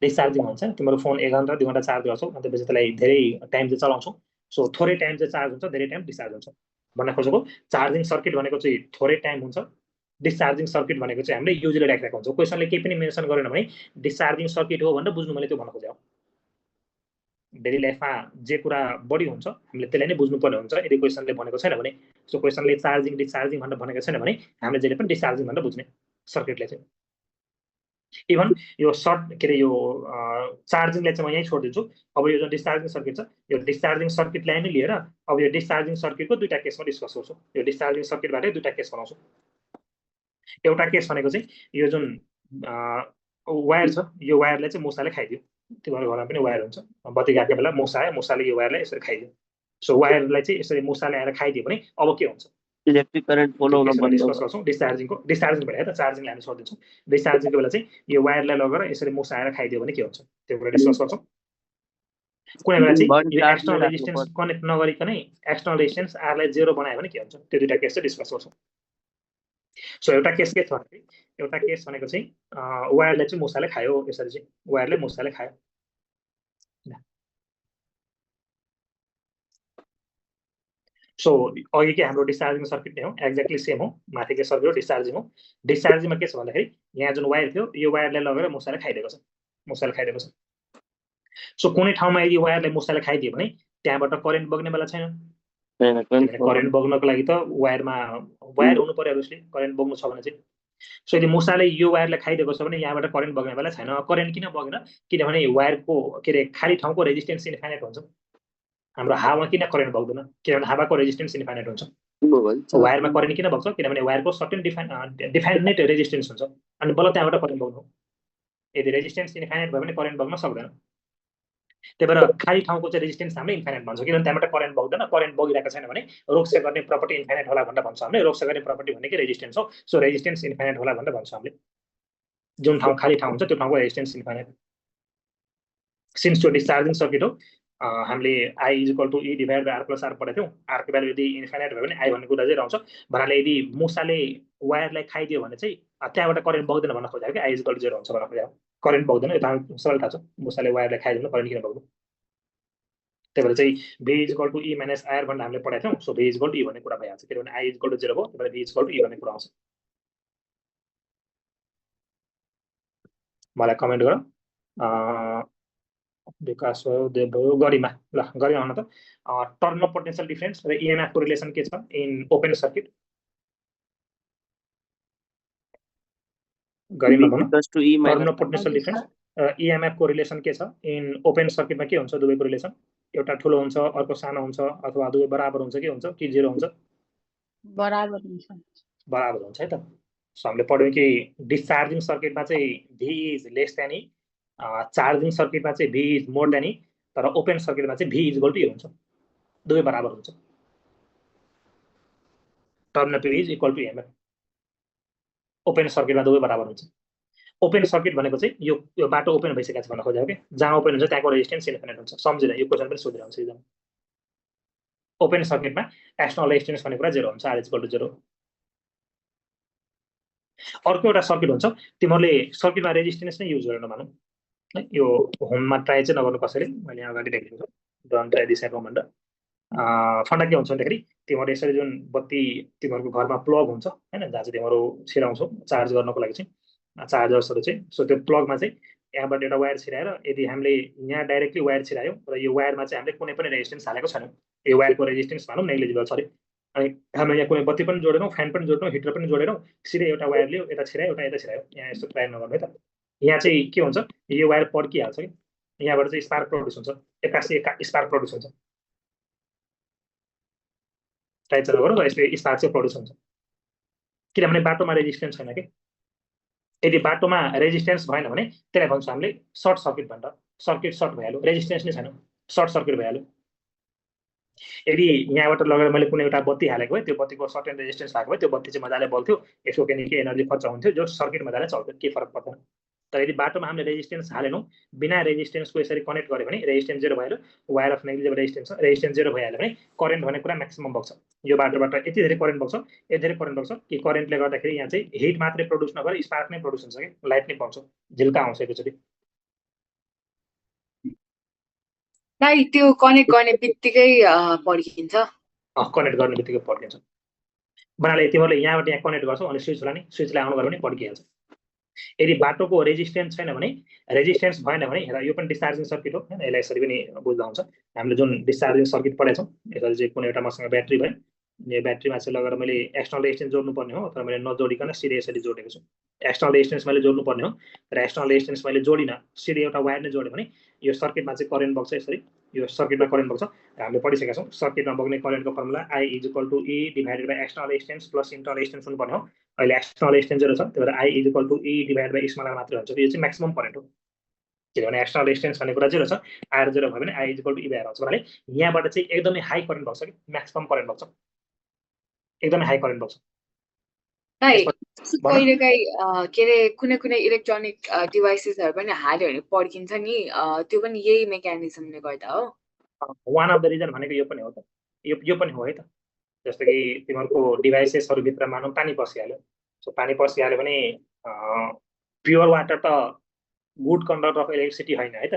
डिस्चार्जिङ हुन्छ। तिम्रो फोन 1 घण्टा 2 घण्टा चार्ज गर्छौ अनि त्यसपछि त्यसलाई धेरै टाइम चाहिँ चलाउँछौ, सो थोरै टाइम चाहिँ चार्ज हुन्छ, धेरै टाइम डिस्चार्ज हुन्छ भन्न खोजेको। चार्जिङ सर्किट भनेको चाहिँ थोरै टाइम हुन्छ, डिस्चार्जिङ सर्किट भनेको चाहिँ हामीले युजली राखिरहेको हुन्छ। क्वेसनले केही पनि मेन्सन गरेन भने डिस्चार्जिङ सर्किट हो भनेर बुझ्नु, मैले त्यो भन्न खोजेको। डेली लाइफमा जे कुरा बढी हुन्छ हामीले त्यसलाई नै बुझ्नुपर्ने हुन्छ। यदि क्वेसनले भनेको छैन भने, सो क्वेसनले चार्जिङ डिस्चार्जिङ भनेर भनेको छैन भने हामीले जहिले पनि डिस्चार्जिङ भनेर बुझ्ने सर्किटले चाहिँ। इभन यो सर्ट के अरे यो चार्जिङलाई चाहिँ म यहीँ छोडिदिन्छु। अब यो जुन डिस्चार्जिङ सर्किट छ, यो डिस्चार्जिङ सर्किटलाई नै लिएर अब यो डिस्चार्जिङ सर्किटको दुईटा केसमा डिस्कस गर्छु। यो डिस्चार्जिङ सर्किटबाटै दुईटा केस बनाउँछु। एउटा केस भनेको चाहिँ यो जुन वायर छ, यो वायरलाई चाहिँ मुसाले खाइदियो। तिम्रो घरमा पनि वायर हुन्छ, बत्ती गएको बेला मुसा आयो, मुसाले यो वायरलाई यसरी खाइदियो। सो वायरलाई चाहिँ यसरी मुसाले आएर खाइदियो भने अब के हुन्छ? इलेक्ट्रिक करंट फ्लो हुन बन्द डिस्कस गर्छौँ। डिस्चार्जिङ बेला है त, चार्जिङलाई हामी छोडिदिन्छौँ। डिस्चार्जिङको बेला चाहिँ यो वायरलाई लगेर यसरी मुसा आएर खाइदियो भने के हुन्छ त्यो कुरा डिस्कस गर्छौँ। कुनै बेला चाहिँ यो एक्सटर्नल रेजिस्टेन्स कनेक्ट नगरिकनै एक्सटर्नल रेजिस्टेन्स आरलाई 0 बनायो भने के हुन्छ, त्यो दुईटा केस चाहिँ डिस्कस गर्छौँ। सो एउटा केस के छ भने, एउटा केस भनेको चाहिँ वायरलाई चाहिँ मुसाले खायो, यसरी चाहिँ वायरले मुसाले खायो। सो अघि के हाम्रो डिस्चार्जिङ सर्किट नै हो, एक्ज्याक्टली सेम हो, माथिको सर्किट हो डिस्चार्जिङ हो। डिस्चार्जिङमा के छ भन्दाखेरि यहाँ जुन वायर थियो यो वायरलाई लगेर मुसाले खाइदिएको छ, मुसाले खाइदिएको छ। सो कुनै ठाउँमा यदि वायरलाई मुसाले खाइदियो भने त्यहाँबाट करेन्ट बग्ने बेला छैन। करेन्ट बग्नको लागि त वायरमा वायर हुनु पर्यो, अभियसली करेन्ट बग्नु छ भने चाहिँ। सो यदि मुसाले यो वायरलाई खाइदिएको छ भने यहाँबाट करेन्ट बग्ने बेला छैन। करेन्ट किन बगेन? किनभने वायरको के अरे खाली ठाउँको रेजिस्टेन्स इन्फाइनाइट हुन्छ। हाम्रो हावामा किन करेन्ट बग्दैन? किनभने हावाको रेजिस्टेन्स इन्फाइनाइट हुन्छ। वायरमा करेन्ट किन बग्छ? किनभने वायरको सर्टेन डिफाइनेट रेजिस्टेन्स हुन्छ, अनि बल्ल त्यहाँबाट करेन्ट बग्नु। यदि रेजिस्टेन्स इन्फाइनाइट भयो भने करेन्ट बग्न सक्दैन। त्यही भएर खाली ठाउँको चाहिँ रेजिस्टेन्स हामीले इन्फाइनाइट भन्छ, किनभने त्यहाँबाट करेन्ट बग्दैन। करेन्ट बगिरहेको छैन भने रोक्छ गर्ने प्रपर्टी इन्फाइनाइट होला भनेर भन्छ हामीले। रोक्छ गर्ने प्रपर्टी भनेकै रेजिस्टेन्स हो। सो रेजिस्टेन्स इन्फाइनाइट होला भनेर भन्छ हामीले। जुन ठाउँ खाली ठाउँ हुन्छ त्यो ठाउँको रेजिस्टेन्स इन्फाइनाइट। सिन्स त्यो डिस्चार्जिङ सर्किट हो, हामीले I is equal to E divide by R plus R पढेको थियौँ। R को भ्यालु यदि इन्फाइनाइट भयो भने I भन्ने कुरा चाहिँ रहन्छ। भन्नाले यदि मुसाले वायरलाई खाइदियो भने चाहिँ त्यहाँबाट करेन्ट बग्दैन भन्न खोजेको कि I इज इक्वल टु 0 हुन्छ भन्न खोजेको। करेन्ट बग्दैन, यो त सबैलाई थाहा छ, मुसाले वायरलाई खाइदियो करेन्ट किन बग्दैन। त्यही भएर चाहिँ V is equal to E minus IR भनेर हामीले पढेको थियौँ। So V is equal to E भन्ने कुरा भइहाल्छ, किनभने I इज इक्वल टु 0 भयो, त्यही भएर V is equal to E भन्ने कुरा आउँछ। मलाई कमेन्ट गर। विकास भयो, देव भयो, गरिमा। ल गरिमा भन त, टर्मिनल पोटेन्शियल डिफरेन्स र EMF को रिलेसन के छ इन ओपन सर्किट? गरिमा भन। टर्मिनल पोटेन्शियल डिफरेन्स र EMF को रिलेसन के छ इन ओपन सर्किटमा? के हुन्छ दुवैको रिलेसन? एउटा ठुलो हुन्छ, अर्को सानो हुन्छ, अथवा दुवै बराबर हुन्छ, के हुन्छ कि 0 हुन्छ? बराबर हुन्छ बराबर हुन्छ है त। सो हामीले पढ्यौँ कि डिस्चार्जिङ सर्किटमा चाहिँ V is less than E, charging सर्किटमा चाहिँ V is more than E, तर ओपन सर्किटमा चाहिँ V is equal to E हुन्छ, दुवै बराबर हुन्छ। Terminal P is equal to EMF, open सर्किटमा दुवै बराबर हुन्छ। ओपन सर्किट भनेको चाहिँ यो बाटो ओपन भइसकेको छ भन्न खोजेको के, जहाँ ओपन हुन्छ त्यहाँको रेजिस्टेन्स इन्फिनिट हुन्छ। सम्झिन, यो क्वेसन पनि सोधेर हुन्छ एकदम। ओपन सर्किटमा एक्सटर्नल रेजिस्टेन्स भन्ने कुरा 0 हुन्छ, R इज इक्वल टु 0। अर्को एउटा सर्किट हुन्छ, तिमीहरूले सर्किटमा रेजिस्टेन्स नै युज गरेन भनौँ है, यो होममा ट्राई चाहिँ नगर्नु कसैले, मैले यहाँ अगाडि लेखिदिन्छु, don't try this at home भनेर। फन्डा के हुन्छ भन्दाखेरि तिमीहरू यसरी जुन बत्ती तिमीहरूको घरमा प्लग हुन्छ हैन, जहाँ चाहिँ तिमीहरू छिराउँछौ चार्ज गर्नको लागि चाहिँ चार्जर्सहरू चाहिँ। सो त्यो प्लगमा चाहिँ यहाँबाट एउटा वायर छिराएर यदि हामीले यहाँ डाइरेक्टली वायर छिरायौँ र यो वायरमा चाहिँ हामीले कुनै पनि रेजिस्टेन्स हालेको छैनौँ, यो वायरको रेजिस्टेन्स भनौँ नेग्लिजिबल छ अरे, अनि हामीले यहाँ कुनै बत्ती पनि जोडेनौँ, फ्यान पनि जोडेनौँ, हिटर पनि जोडेनौँ, सिधै एउटा वायर लियो, यता छिरायो, एउटा यता छिरायो, यहाँ यस्तो ट्राई नगर्नु है त। यहाँ चाहिँ के हुन्छ, यो वायर पड्किहाल्छ कि यहाँबाट चाहिँ स्पार्क प्रोड्युस हुन्छ, एक्कासी स्पार्क प्रोड्युस हुन्छ, ट्राई चाहिँ नगरौँ र यसले स्पार्क चाहिँ प्रोड्युस हुन्छ, किनभने बाटोमा रेजिस्टेन्स छैन कि। यदि बाटोमा रेजिस्टेन्स भएन भने त्यसलाई भन्छौँ हामीले सर्ट सर्किट भनेर, सर्किट सर्ट भइहाल्यो, रेजिस्टेन्स नै छैन, सर्ट सर्किट भइहाल्यो। यदि यहाँबाट लगेर मैले कुनै एउटा बत्ती हालेको भए त्यो बत्तीको सर्टेन रेजिस्टेन्स भएको भए त्यो बत्ती चाहिँ मजाले बल्थ्यो, यसको केही एनर्जी खर्च हुन्थ्यो, जो सर्किट मजाले चल्थ्यो, केही फरक पर्दैन। तर यदि बाटोमा हामीले रेजिस्टेन्स हालेनौँ, बिना रेजिस्टेन्सको यसरी कनेक्ट गऱ्यो भने रेजिस्टेन्स 0 भइहाल्यो, वायर अफ नेग्लिजिबल रेजिस्टेन्स छ, रेजिस्टेन्स 0 भइहाल्यो भने करेन्ट भन्ने कुरा म्याक्सिमम बग्छ। यो बाटोबाट यति धेरै करेन्ट बग्छ, यति धेरै करेन्ट बग्छ कि करेन्टले गर्दाखेरि यहाँ चाहिँ हिट मात्रै प्रोड्युस नगरेर स्पार्क नै प्रोड्युस हुन्छ कि, लाइट नै पाउँछ, झिल्का आउँछ एकचोटि। दाइ त्यो कनेक्ट गर्ने बित्तिकै पड्किन्छ, कनेक्ट गर्ने बित्तिकै पड्किन्छ भन्नाले तिमीहरूले यहाँबाट यहाँ कनेक्ट गर्छौ अनि स्विचलाई नि स्विचलाई अन गर्यो भने पड्किहाल्छ। यदि बाटोको रेजिस्टेन्स छैन भने, रेजिस्टेन्स भएन भने, हेर यो पनि डिस्चार्जिङ सर्किट हो हैन, यसलाई यसरी पनि बुझ्दा हुन्छ। हामीले जुन डिस्चार्जिङ सर्किट पढेको छौँ, यसरी चाहिँ कुनै एउटा मसँग ब्याट्री भयो, यो ब्याट्रीमा चाहिँ लगेर मैले एक्सटर्नल रेजिस्टेन्स जोड्नुपर्ने हो, तर मैले नजोडिकन सिधै यसरी जोडेको छु। एक्सटर्नल रेजिस्टेन्स मैले जोड्नुपर्ने हो तर एक्सटर्नल रेजिस्टेन्स मैले जोडिनँ, सिधै एउटा वायर नै जोड्यो भने यो सर्किटमा चाहिँ करेन्ट बग्छ यसरी, यो सर्किटमा करेन्ट बग्छ। हामीले पढिसकेका छौँ सर्किटमा बग्ने करेन्टको formula I is equal to E divided by external resistance plus internal resistance हुनुपर्ने हो। अहिले एक्सटर्नल रेजिस्टेन्स 0 छ, त्यही भएर I is equal to E divided by smaller मात्रै हुन्छ, यो चाहिँ म्याक्सिमम करेन्ट हो। किनभने एक्सटर्नल रेजिस्टेन्स भन्ने कुरा 0 छ, R 0 भयो भने I is equal to E भएर आउँछ। भन्नाले यहाँबाट चाहिँ एकदमै हाई करेन्ट बग्छ कि, म्याक्सिमम करेन्ट बग्छ, एकदमै हाई करेन्ट बग्छ। दाइ कहिलेकाहीँ के अरे कुनै कुनै इलेक्ट्रोनिक डिभाइसेसहरू पनि हाल्यो भने पड्किन्छ नि, त्यो पनि यही मेकानिजमले गर्दा हो। वान अफ द रिजन भनेको यो पनि हो त, यो पनि हो है त। जस्तो कि तिमीहरूको डिभाइसेसहरूभित्र मानौँ पानी पसिहाल्यो, सो पानी पसिहाल्यो भने प्योर वाटर त गुड कन्डक्टर अफ इलेक्ट्रिसिटी होइन है त,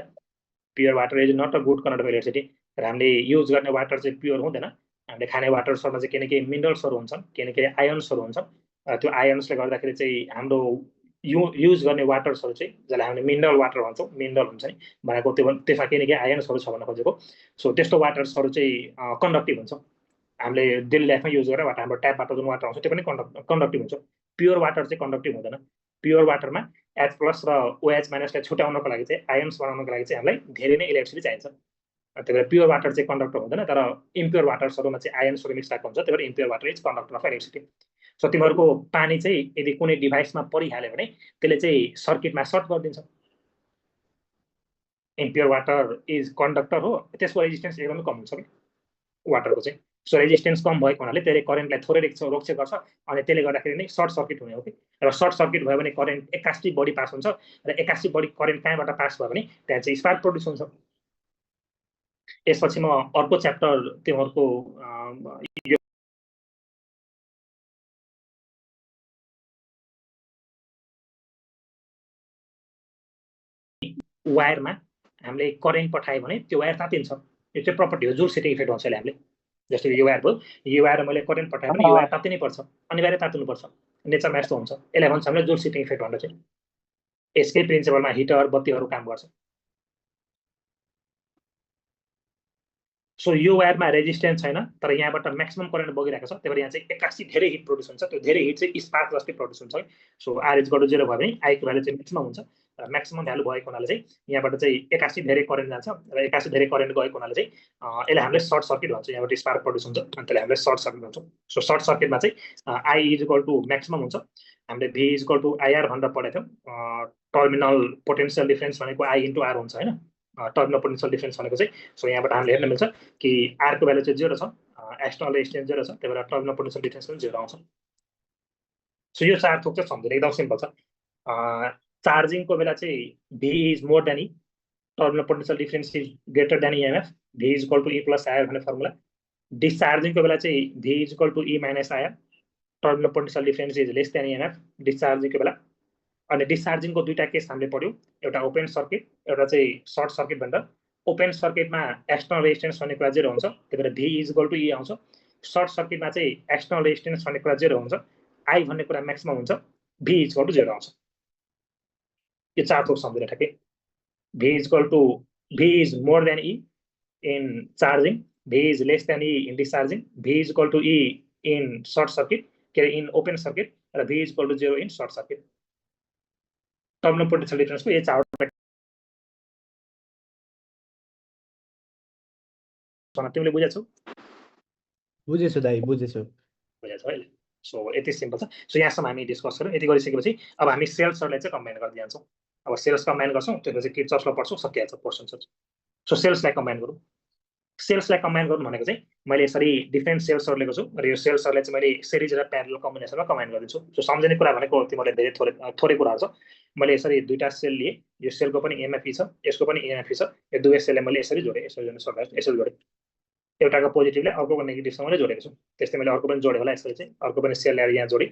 pure water is not a good conductor of electricity. र हामीले युज गर्ने वाटर चाहिँ प्योर हुँदैन, हामीले खाने वाटर्सहरूमा चाहिँ केही न केही मिनरल्सहरू हुन्छन्, केही न केही आयन्सहरू हुन्छन्, त्यो आयन्सले गर्दाखेरि चाहिँ हाम्रो युज गर्ने वाटर्सहरू चाहिँ जसलाई हामीले मिनरल वाटर भन्छौँ, मिनरल हुन्छ नि भनेको, त्यो त्यसमा केही न केही आयन्सहरू छ भन्न खोजेको। सो त्यस्तो वाटर्सहरू चाहिँ कन्डक्टिभ हुन्छ, हामीले डेली लाइफमा युज गरेर वाटर, हाम्रो ट्यापबाट जुन वाटर आउँछ त्यो पनि कन्डक्टिभ हुन्छ। प्योर वाटर चाहिँ कन्डक्टिभ हुँदैन, प्योर वाटरमा H प्लस र OH माइनसलाई छुट्याउनको लागि चाहिँ, आयन्स बनाउनको लागि चाहिँ हामीलाई धेरै नै इलेक्ट्रिसिटी चाहिन्छ। त्यही भएर प्योर वाटर चाहिँ कन्डक्टर हुँदैन, तर इम्प्योर वाटर्सहरूमा चाहिँ आयन्सहरू मिक्स भएको हुन्छ, त्यही भएर impure water is conductor of electricity. So तिमीहरूको पानी चाहिँ यदि कुनै डिभाइसमा परिहाल्यो भने त्यसले चाहिँ सर्किटमा सर्ट गरिदिन्छ। इम्प्योर वाटर इज कन्डक्टर हो, त्यसको रेजिस्टेन्स एकदमै कम हुन्छ कि वाटरको चाहिँ। सो रेजिस्टेन्स कम भएको हुनाले त्यसले करेन्टलाई थोरै रोक्छ गर्छ, अनि त्यसले गर्दाखेरि नै सर्ट सर्किट हुने हो कि। र सर्ट सर्किट भयो भने करेन्ट एक्कासी बढी पास हुन्छ, र एक्कासी बढी करेन्ट कहाँबाट पास भयो भने त्यहाँ चाहिँ स्पार्क प्रोड्युस हुन्छ। यसपछि म अर्को च्याप्टर तिमीहरूको वायरमा हामीले करेन्ट पठायो भने त्यो वायर तातिन्छ, यो चाहिँ प्रपर्टी हो, जुल सेटिङ इफेक्ट भन्छ हामीले। जस्तो यो वायर भयो, यो वायर मैले करेन्ट पठायो भने यो वायर तातिनै पर्छ, अनिवार्य तात्नुपर्छ, नेचरमा यस्तो हुन्छ। यसलाई भन्छ हामीले जुल सेटिङ इफेक्ट भनेर चाहिँ। यसकै प्रिन्सिपलमा हिटर बत्तीहरू काम गर्छ। सो यो वायरमा रेजिस्टेन्स छैन, तर यहाँबाट म्याक्सिमम करेन्ट बगिरहेको छ, त्यही भएर यहाँ चाहिँ एक्कासी धेरै हिट प्रोड्युस हुन्छ, त्यो धेरै हिट चाहिँ स्पार्क जस्तै प्रोड्युस हुन्छ। So R is equal to 0 भयो भने I को भ्यालु चाहिँ म्याक्सिमम हुन्छ, म्याक्सिमम भ्यालु भएको हुनाले चाहिँ यहाँबाट चाहिँ 81 धेरै करेन्ट जान्छ र 81 धेरै करेन्ट गएको हुनाले चाहिँ यसले हामीले सर्ट सर्किट भन्छ यहाँबाट स्पार्क प्रड्युस हुन्छ अनि त्यसले हामीले सर्ट सर्किट भन्छौँ सो सर्ट सर्किटमा चाहिँ I is equal to maximum हुन्छ हामीले V is equal to IR भनेर पढेको थियौँ टर्मिनल पोटेन्सियल डिफरेन्स भनेको आई इन्टु आर हुन्छ होइन टर्मिनल पोटेन्सियल डिफरेन्स भनेको चाहिँ सो यहाँबाट हामीले हेर्न मिल्छ कि आरको भ्यालु चाहिँ 0 छ एक्सटर्नल रेजिस्टेन्स 0 छ त्यही भएर टर्मिनल पोटेन्सियल डिफरेन्स पनि 0 आउँछ सो यो चार थोक चाहिँ सम्झिनु एकदम सिम्पल छ चार्जिङको बेला चाहिँ V is more than E terminal potential difference is greater than EMF V is equal to E plus IR भन्ने फर्मुला डिस्चार्जिङको बेला चाहिँ V is equal to E minus IR terminal potential difference is less than EMF डिस्चार्जिङको बेला अनि डिस्चार्जिङको दुईटा case हामीले पढ्यौँ एउटा ओपन सर्किट एउटा चाहिँ सर्ट सर्किट भनेर ओपन सर्किटमा एक्सटर्नल रेजिस्टेन्स भन्ने कुरा 0 हुन्छ त्यही भएर भी इज इक्वल टु ई आउँछ सर्ट सर्किटमा चाहिँ एक्सटर्नल रेजिस्टेन्स भन्ने कुरा 0 हुन्छ आई भन्ने कुरा म्याक्सिमम हुन्छ भी इज इक्वल टु 0 आउँछ यो चार थोक सम्झिन ठ्याक्कै V is equal to V is more than E in charging V is less than E in discharging V is equal to E in short circuit के अरे इन ओपन सर्किट र V is equal to 0 in short circuit terminal potential डिफरेन्सको यो चारवटा तिमीले बुझेछौ बुझेछु दाइ बुझेछु बुझेछौ है so यति सिम्पल छ सो यहाँसम्म हामी डिस्कस गऱ्यौँ यति गरिसकेपछि अब हामी सेल्सहरूलाई चाहिँ कम्बाइन गर्दै जान्छौँ अब सेल्स कम्बाइन गर्छौँ त्यसपछि किर्चफ ल पढ्छौँ सकिहाल्छ पोर्सन सो सेल्सलाई कम्बाइन गरौँ सेल्सलाई कम्बाइन गर्नु भनेको चाहिँ मैले यसरी डिफ्रेन्ट सेल्सहरू लिएको छु र यो सेल्सहरूलाई चाहिँ मैले सिरिज र प्यारल कम्बिनेसनमा कम्बाइन गरिदिन्छु सो सम्झिने कुरा भनेको तिमीलाई धेरै थोरै कुराहरू छ मैले यसरी दुईटा सेल लिएँ यो सेलको पनि इएमएफई छ यसको पनि इएमएफई छ यो दुवै सेललाई मैले यसरी जोडेँ यसरी जोड्न सक्छु यसरी जोडेँ एउटाको पोजिटिभलाई अर्कोको नेगेटिभसँग मैले जोडेको छु त्यस्तै मैले अर्को पनि जोडेँ होला यसरी चाहिँ अर्को पनि सेल ल्याएर यहाँ जोडेँ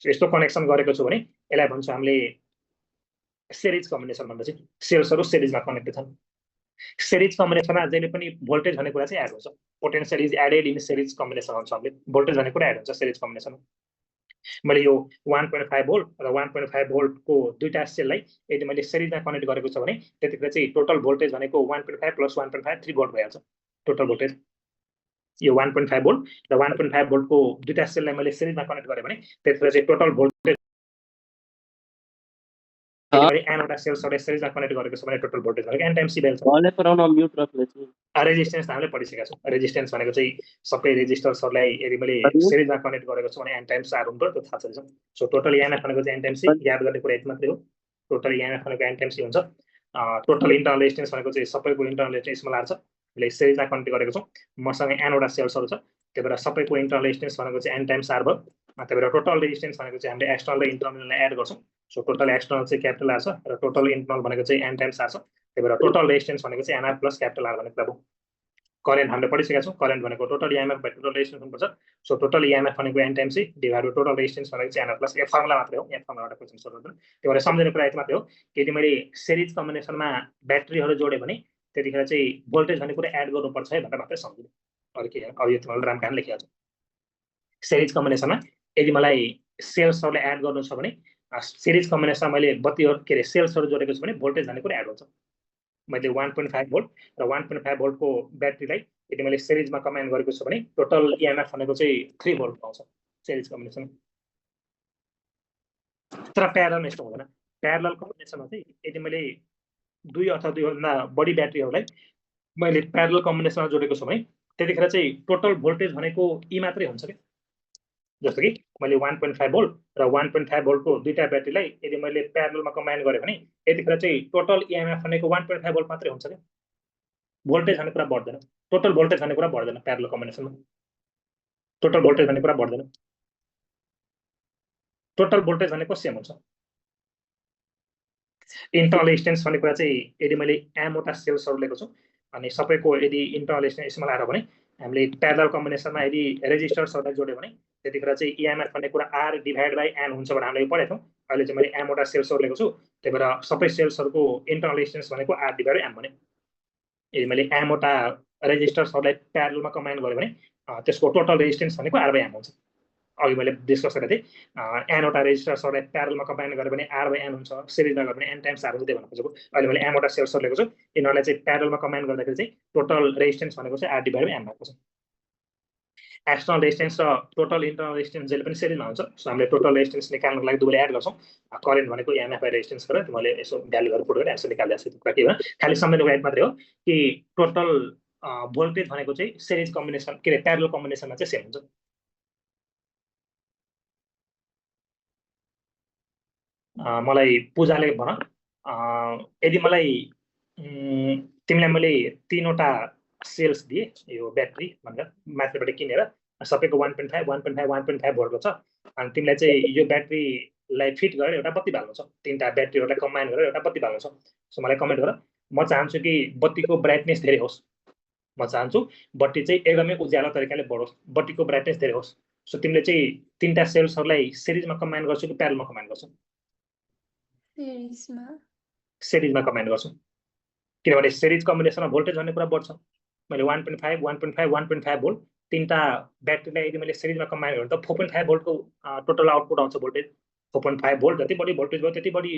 यस्तो कनेक्सन गरेको छु भने यसलाई भन्छौँ हामीले सिरिज कम्बिनेसन भनेर चाहिँ सेल्सहरू सिरिजमा कनेक्टेड छन् सिरिज कम्बिनेसनमा जहिले पनि भोल्टेज भन्ने कुरा चाहिँ एड हुन्छ potential is added in series combination भन्छ हामीले भोल्टेज भन्ने कुरा एड हुन्छ सिरिज कम्बिनेसनमा मैले यो 1.5 भोल्ट र 1.5 भोल्टको दुईटा सेललाई यदि मैले सिरिजमा कनेक्ट गरेको छ भने त्यतिखेर चाहिँ टोटल भोल्टेज भनेको 1.5 प्लस 1.5 3 भोल्ट भइहाल्छ टोटल भोल्टेज यो 1.5 भोल्ट र 1.5 भोल्टको दुईटा सेललाई मैले सिरिजमा कनेक्ट गरेँ भने त्यतिखेर चाहिँ टोटल भोल्टेज एनवटा सेल्सहरूलाई सिरिजमा कनेक्ट गरेको छ भने टोटल भोल्टेज भनेको एन टाइम्स सी भ्याल्यु छ भले पराउन म्युट राख्नेछु रेजिस्टेन्स हामीले पढिसकेका छौँ रेजिस्टेन्स भनेको चाहिँ सबै रेजिस्टर्सहरूलाई यदि मैले सिरिजमा कनेक्ट गरेको छु भने एन टाइम्स आर हुन्छ त्यो थाहा छ सो टोटल इएमएफ भनेको चाहिँ एन टाइम्स सी याद गर्ने कुरा यति मात्रै हो टोटल इएमएफ भनेको एन टाइम्स सी हुन्छ टोटल इन्टरनल रेजिस्टेन्स भनेको चाहिँ सबैको इन्टरनल रेजिस्टेन्स स्मल आर छ हामीले सिरिजमा कनेक्ट गरेको छौँ मसँग एनवटा सेल्सहरू छ त्यही भएर सबैको इन्टरनल रेजिस्टेन्स भनेको चाहिँ एन टाइम्स आर भयो त्यही भएर टोटल रेजिस्टेन्स भनेको चाहिँ हामीले एक्सटर्नल र इन्टरनललाई एड गर्छौँ सो टोटल एक्सटर्नल चाहिँ क्यापिटल आर छ र टोटल इन्टरनल भनेको चाहिँ एन टाइम्स आर छ त्यही भएर टोटल रेजिस्टेन्स भनेको चाहिँ एनआर प्लस क्यापिटल आर भनेको अब करेन्ट हामीले पढिसकेका छौँ करेन्ट भनेको total EMF by total resistance हुनुपर्छ सो टोटल इएमएफ भनेको N times C divide by total resistance भनेको चाहिँ एनआर प्लस यो फर्मुला मात्रै हो यहाँ फर्मुलाबाट क्वेसन सोल्भ गर्दैन त्यही भएर सम्झिने कुरा यति मात्रै हो यदि मैले सिरिज कम्बिनेसनमा ब्याट्रीहरू जोडेँ भने त्यतिखेर चाहिँ भोल्टेज भन्ने कुरा एड गर्नुपर्छ है भनेर मात्रै सम्झिनु अरू के अब यो तिमीलाई रामकान लेखिहाल्छ सिरिज कम्बिनेसनमा यदि मलाई सेल्सहरूलाई एड गर्नु छ भने सिरिज कम्बिनेसनमा मैले बत्तीहरू के अरे सेल्सहरू जोडेको छु भने भोल्टेज भन्ने कुरा एड हुन्छ मैले 1.5 भोल्ट र 1.5 भोल्टको ब्याट्रीलाई यदि मैले सिरिजमा कम्बाइन गरेको छु भने टोटल इएमएफ भनेको चाहिँ 3 भोल्ट पाउँछ सिरिज कम्बिनेसन तर प्यारलमा यस्तो हुँदैन प्यारल कम्बिनेसनमा चाहिँ यदि मैले 2 अथवा 2 भन्दा बढी ब्याट्रीहरूलाई मैले प्यारल कम्बिनेसनमा जोडेको छु भने त्यतिखेर चाहिँ टोटल भोल्टेज भनेको ई मात्रै हुन्छ क्या जस्तो कि मैले 1.5 भोल्ट र 1.5 भोल्टको दुईटा ब्याट्रीलाई यदि मैले प्यारलमा कम्बाइन गरेँ भने यतिखेर चाहिँ टोटल इएमएफ भनेको 1.5 भोल्ट मात्रै हुन्छ क्या भोल्टेज भन्ने कुरा बढ्दैन टोटल भोल्टेज भन्ने कुरा बढ्दैन प्यारल कम्बिनेसनमा टोटल भोल्टेज भन्ने कुरा बढ्दैन टोटल भोल्टेज भनेको सेम हुन्छ इन्टरनल रेजिस्टेन्स भन्ने कुरा चाहिँ यदि मैले एमवटा सेल्सहरू लिएको छु अनि सबैको यदि इन्टरनल रेजिस्टेन्स यसमा लाएर भने हामीले प्यारलल कम्बिनेसनमा यदि रेजिस्टर्सहरूलाई जोड्यो भने त्यतिखेर चाहिँ इएमएफ भन्ने कुरा आर डिभाइड बाई एन हुन्छ भनेर हामीले पढेको थियौँ अहिले चाहिँ मैले एमवटा सेल्सहरू लिएको छु त्यही भएर सबै सेल्सहरूको इन्टरनल रेजिस्टेन्स भनेको आर डिभाइड एम भने यदि मैले एमवटा रेजिस्टर्सहरूलाई प्यारलमा कम्बाइन गरेँ भने त्यसको टोटल रेजिस्टेन्स भनेको आर बाई एम हुन्छ अघि मैले डिस्कस गरेको थिएँ एनवटा रेजिस्टर्सहरूलाई प्यारलमा कम्बाइन गरेँ भने आर बाई एन हुन्छ सिरिजमा गऱ्यो भने एन टाइम्स आर हुन्छ त्यही भन्न खोजेको अहिले मैले एमवटा सेल्सहरू लिएको छु यिनीहरूलाई चाहिँ प्यारलमा कम्बाइन गर्दाखेरि चाहिँ टोटल रेजिस्टेन्स भनेको चाहिँ आर डिभाइड बाई एम भएको छ एक्सटर्नल रेजिस्टेन्स र टोटल इन्टरनल रेजिस्टेन्स जहिले पनि सिरिजमा हुन्छ सो हामीले टोटल रेजिस्टेन्स निकाल्नको लागि दुवैले एड गर्छौँ करेन्ट भनेको EMF बाइ रेजिस्टेन्स गरेर मैले यसो भ्यालुहरु पुट गरेर एन्सर निकालिदिएको छु कुरा के हो खाली सम्झनुको लागि मात्रै हो कि टोटल भोल्टेज भनेको चाहिँ सिरिज कम्बिनेसन के रे प्यारलल कम्बिनेसनमा चाहिँ सेम हुन्छ मलाई पूजाले भन यदि मलाई तिमीलाई मैले 3वटा सेल्स दिए यो ब्याट्री भनेर माथिबाट किनेर सबैको 1.5 भोल्टको छ अनि तिमीलाई चाहिँ यो ब्याट्रीलाई फिट गरेर एउटा बत्ती बाल्नु छ तीनटा ब्याट्रीहरुलाई कम्बाइन गरेर एउटा बत्ती बाल्नु छ सो मलाई कमेन्ट गर म चाहन्छु कि बत्तीको ब्राइटनेस धेरै होस् म चाहन्छु बत्ती चाहिँ एकदमै उज्यालो तरिकाले बढोस् बत्तीको ब्राइटनेस धेरै होस् सो तिमीले चाहिँ तीनटा सेल्सहरुलाई सिरिजमा कम्बाइन गर्छौ कि प्यारललमा कम्बाइन गर्छौ सिरिजमा कम्बाइन गर्छौ किनभने सिरिज कम्बिनेसनमा भोल्टेज भन्ने कुरा बढ्छ मैले 1.5 भोल्ट तीनटा ब्याट्रीलाई यदि मैले सिरिजमा कम्बाइन गरेँ त 4.5 भोल्टको टोटल आउटपुट आउँछ भोल्टेज 4.5 भोल्ट जति बढी भोल्टेज भयो त्यति बढी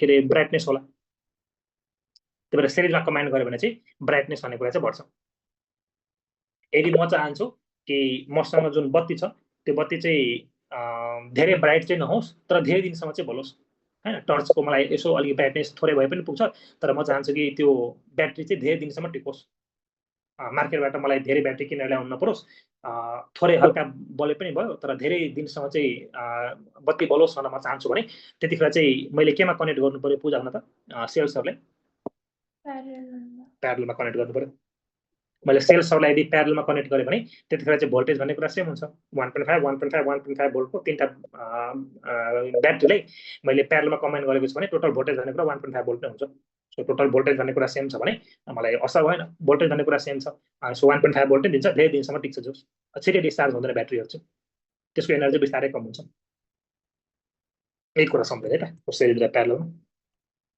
के रे ब्राइटनेस होला त्यही भएर सिरिजमा कम्बाइन गर्यो भने चाहिँ ब्राइटनेस भन्ने कुरा चाहिँ बढ्छ यदि म चाहन्छु कि मसँग जुन बत्ती छ त्यो बत्ती चाहिँ धेरै ब्राइट चाहिँ नहोस् तर धेरै दिनसम्म चाहिँ बलोस् हैन टर्चको मलाई यसो अलि ब्राइटनेस थोरै भए पनि पुग्छ तर म चाहन्छु कि त्यो ब्याट्री चाहिँ धेरै दिनसम्म टिकोस् मार्केटबाट मलाई धेरै ब्याट्री किनेर ल्याउनु नपरोस् थोरै हल्का बले पनि भयो तर धेरै दिनसम्म चाहिँ बत्ती बलोस् भनेर म चाहन्छु भने त्यतिखेर चाहिँ मैले केमा कनेक्ट गर्नु पर्यो पूजा हुन त सेल्सहरुलाई प्यारललमा कनेक्ट गर्नु पर्यो मैले सेल्सहरुलाई यदि प्यारललमा कनेक्ट गरे भने त्यतिखेर चाहिँ भोल्टेज भन्ने कुरा सेम हुन्छ 1.5 भोल्टको तीनटा ब्याट्रीलाई मैले प्यारललमा कम्बाइन गरेको छु भने टोटल भोल्टेज भन्ने कुरा 1.5 भोल्ट नै हुन्छ सो टोटल भोल्टेज भन्ने कुरा सेम छ भने मलाई असर भएन भोल्टेज भन्ने कुरा सेम छ सो 1.5 भोल्ट नै दिन्छ धेरै दिनसम्म टिक्छ जो छिटै डिस्चार्ज हुँदैन ब्याट्रीहरु चाहिँ त्यसको एनर्जी बिस्तारै कम हुन्छ एक कुरा सम्झेर है त सिरिज र प्यारललमा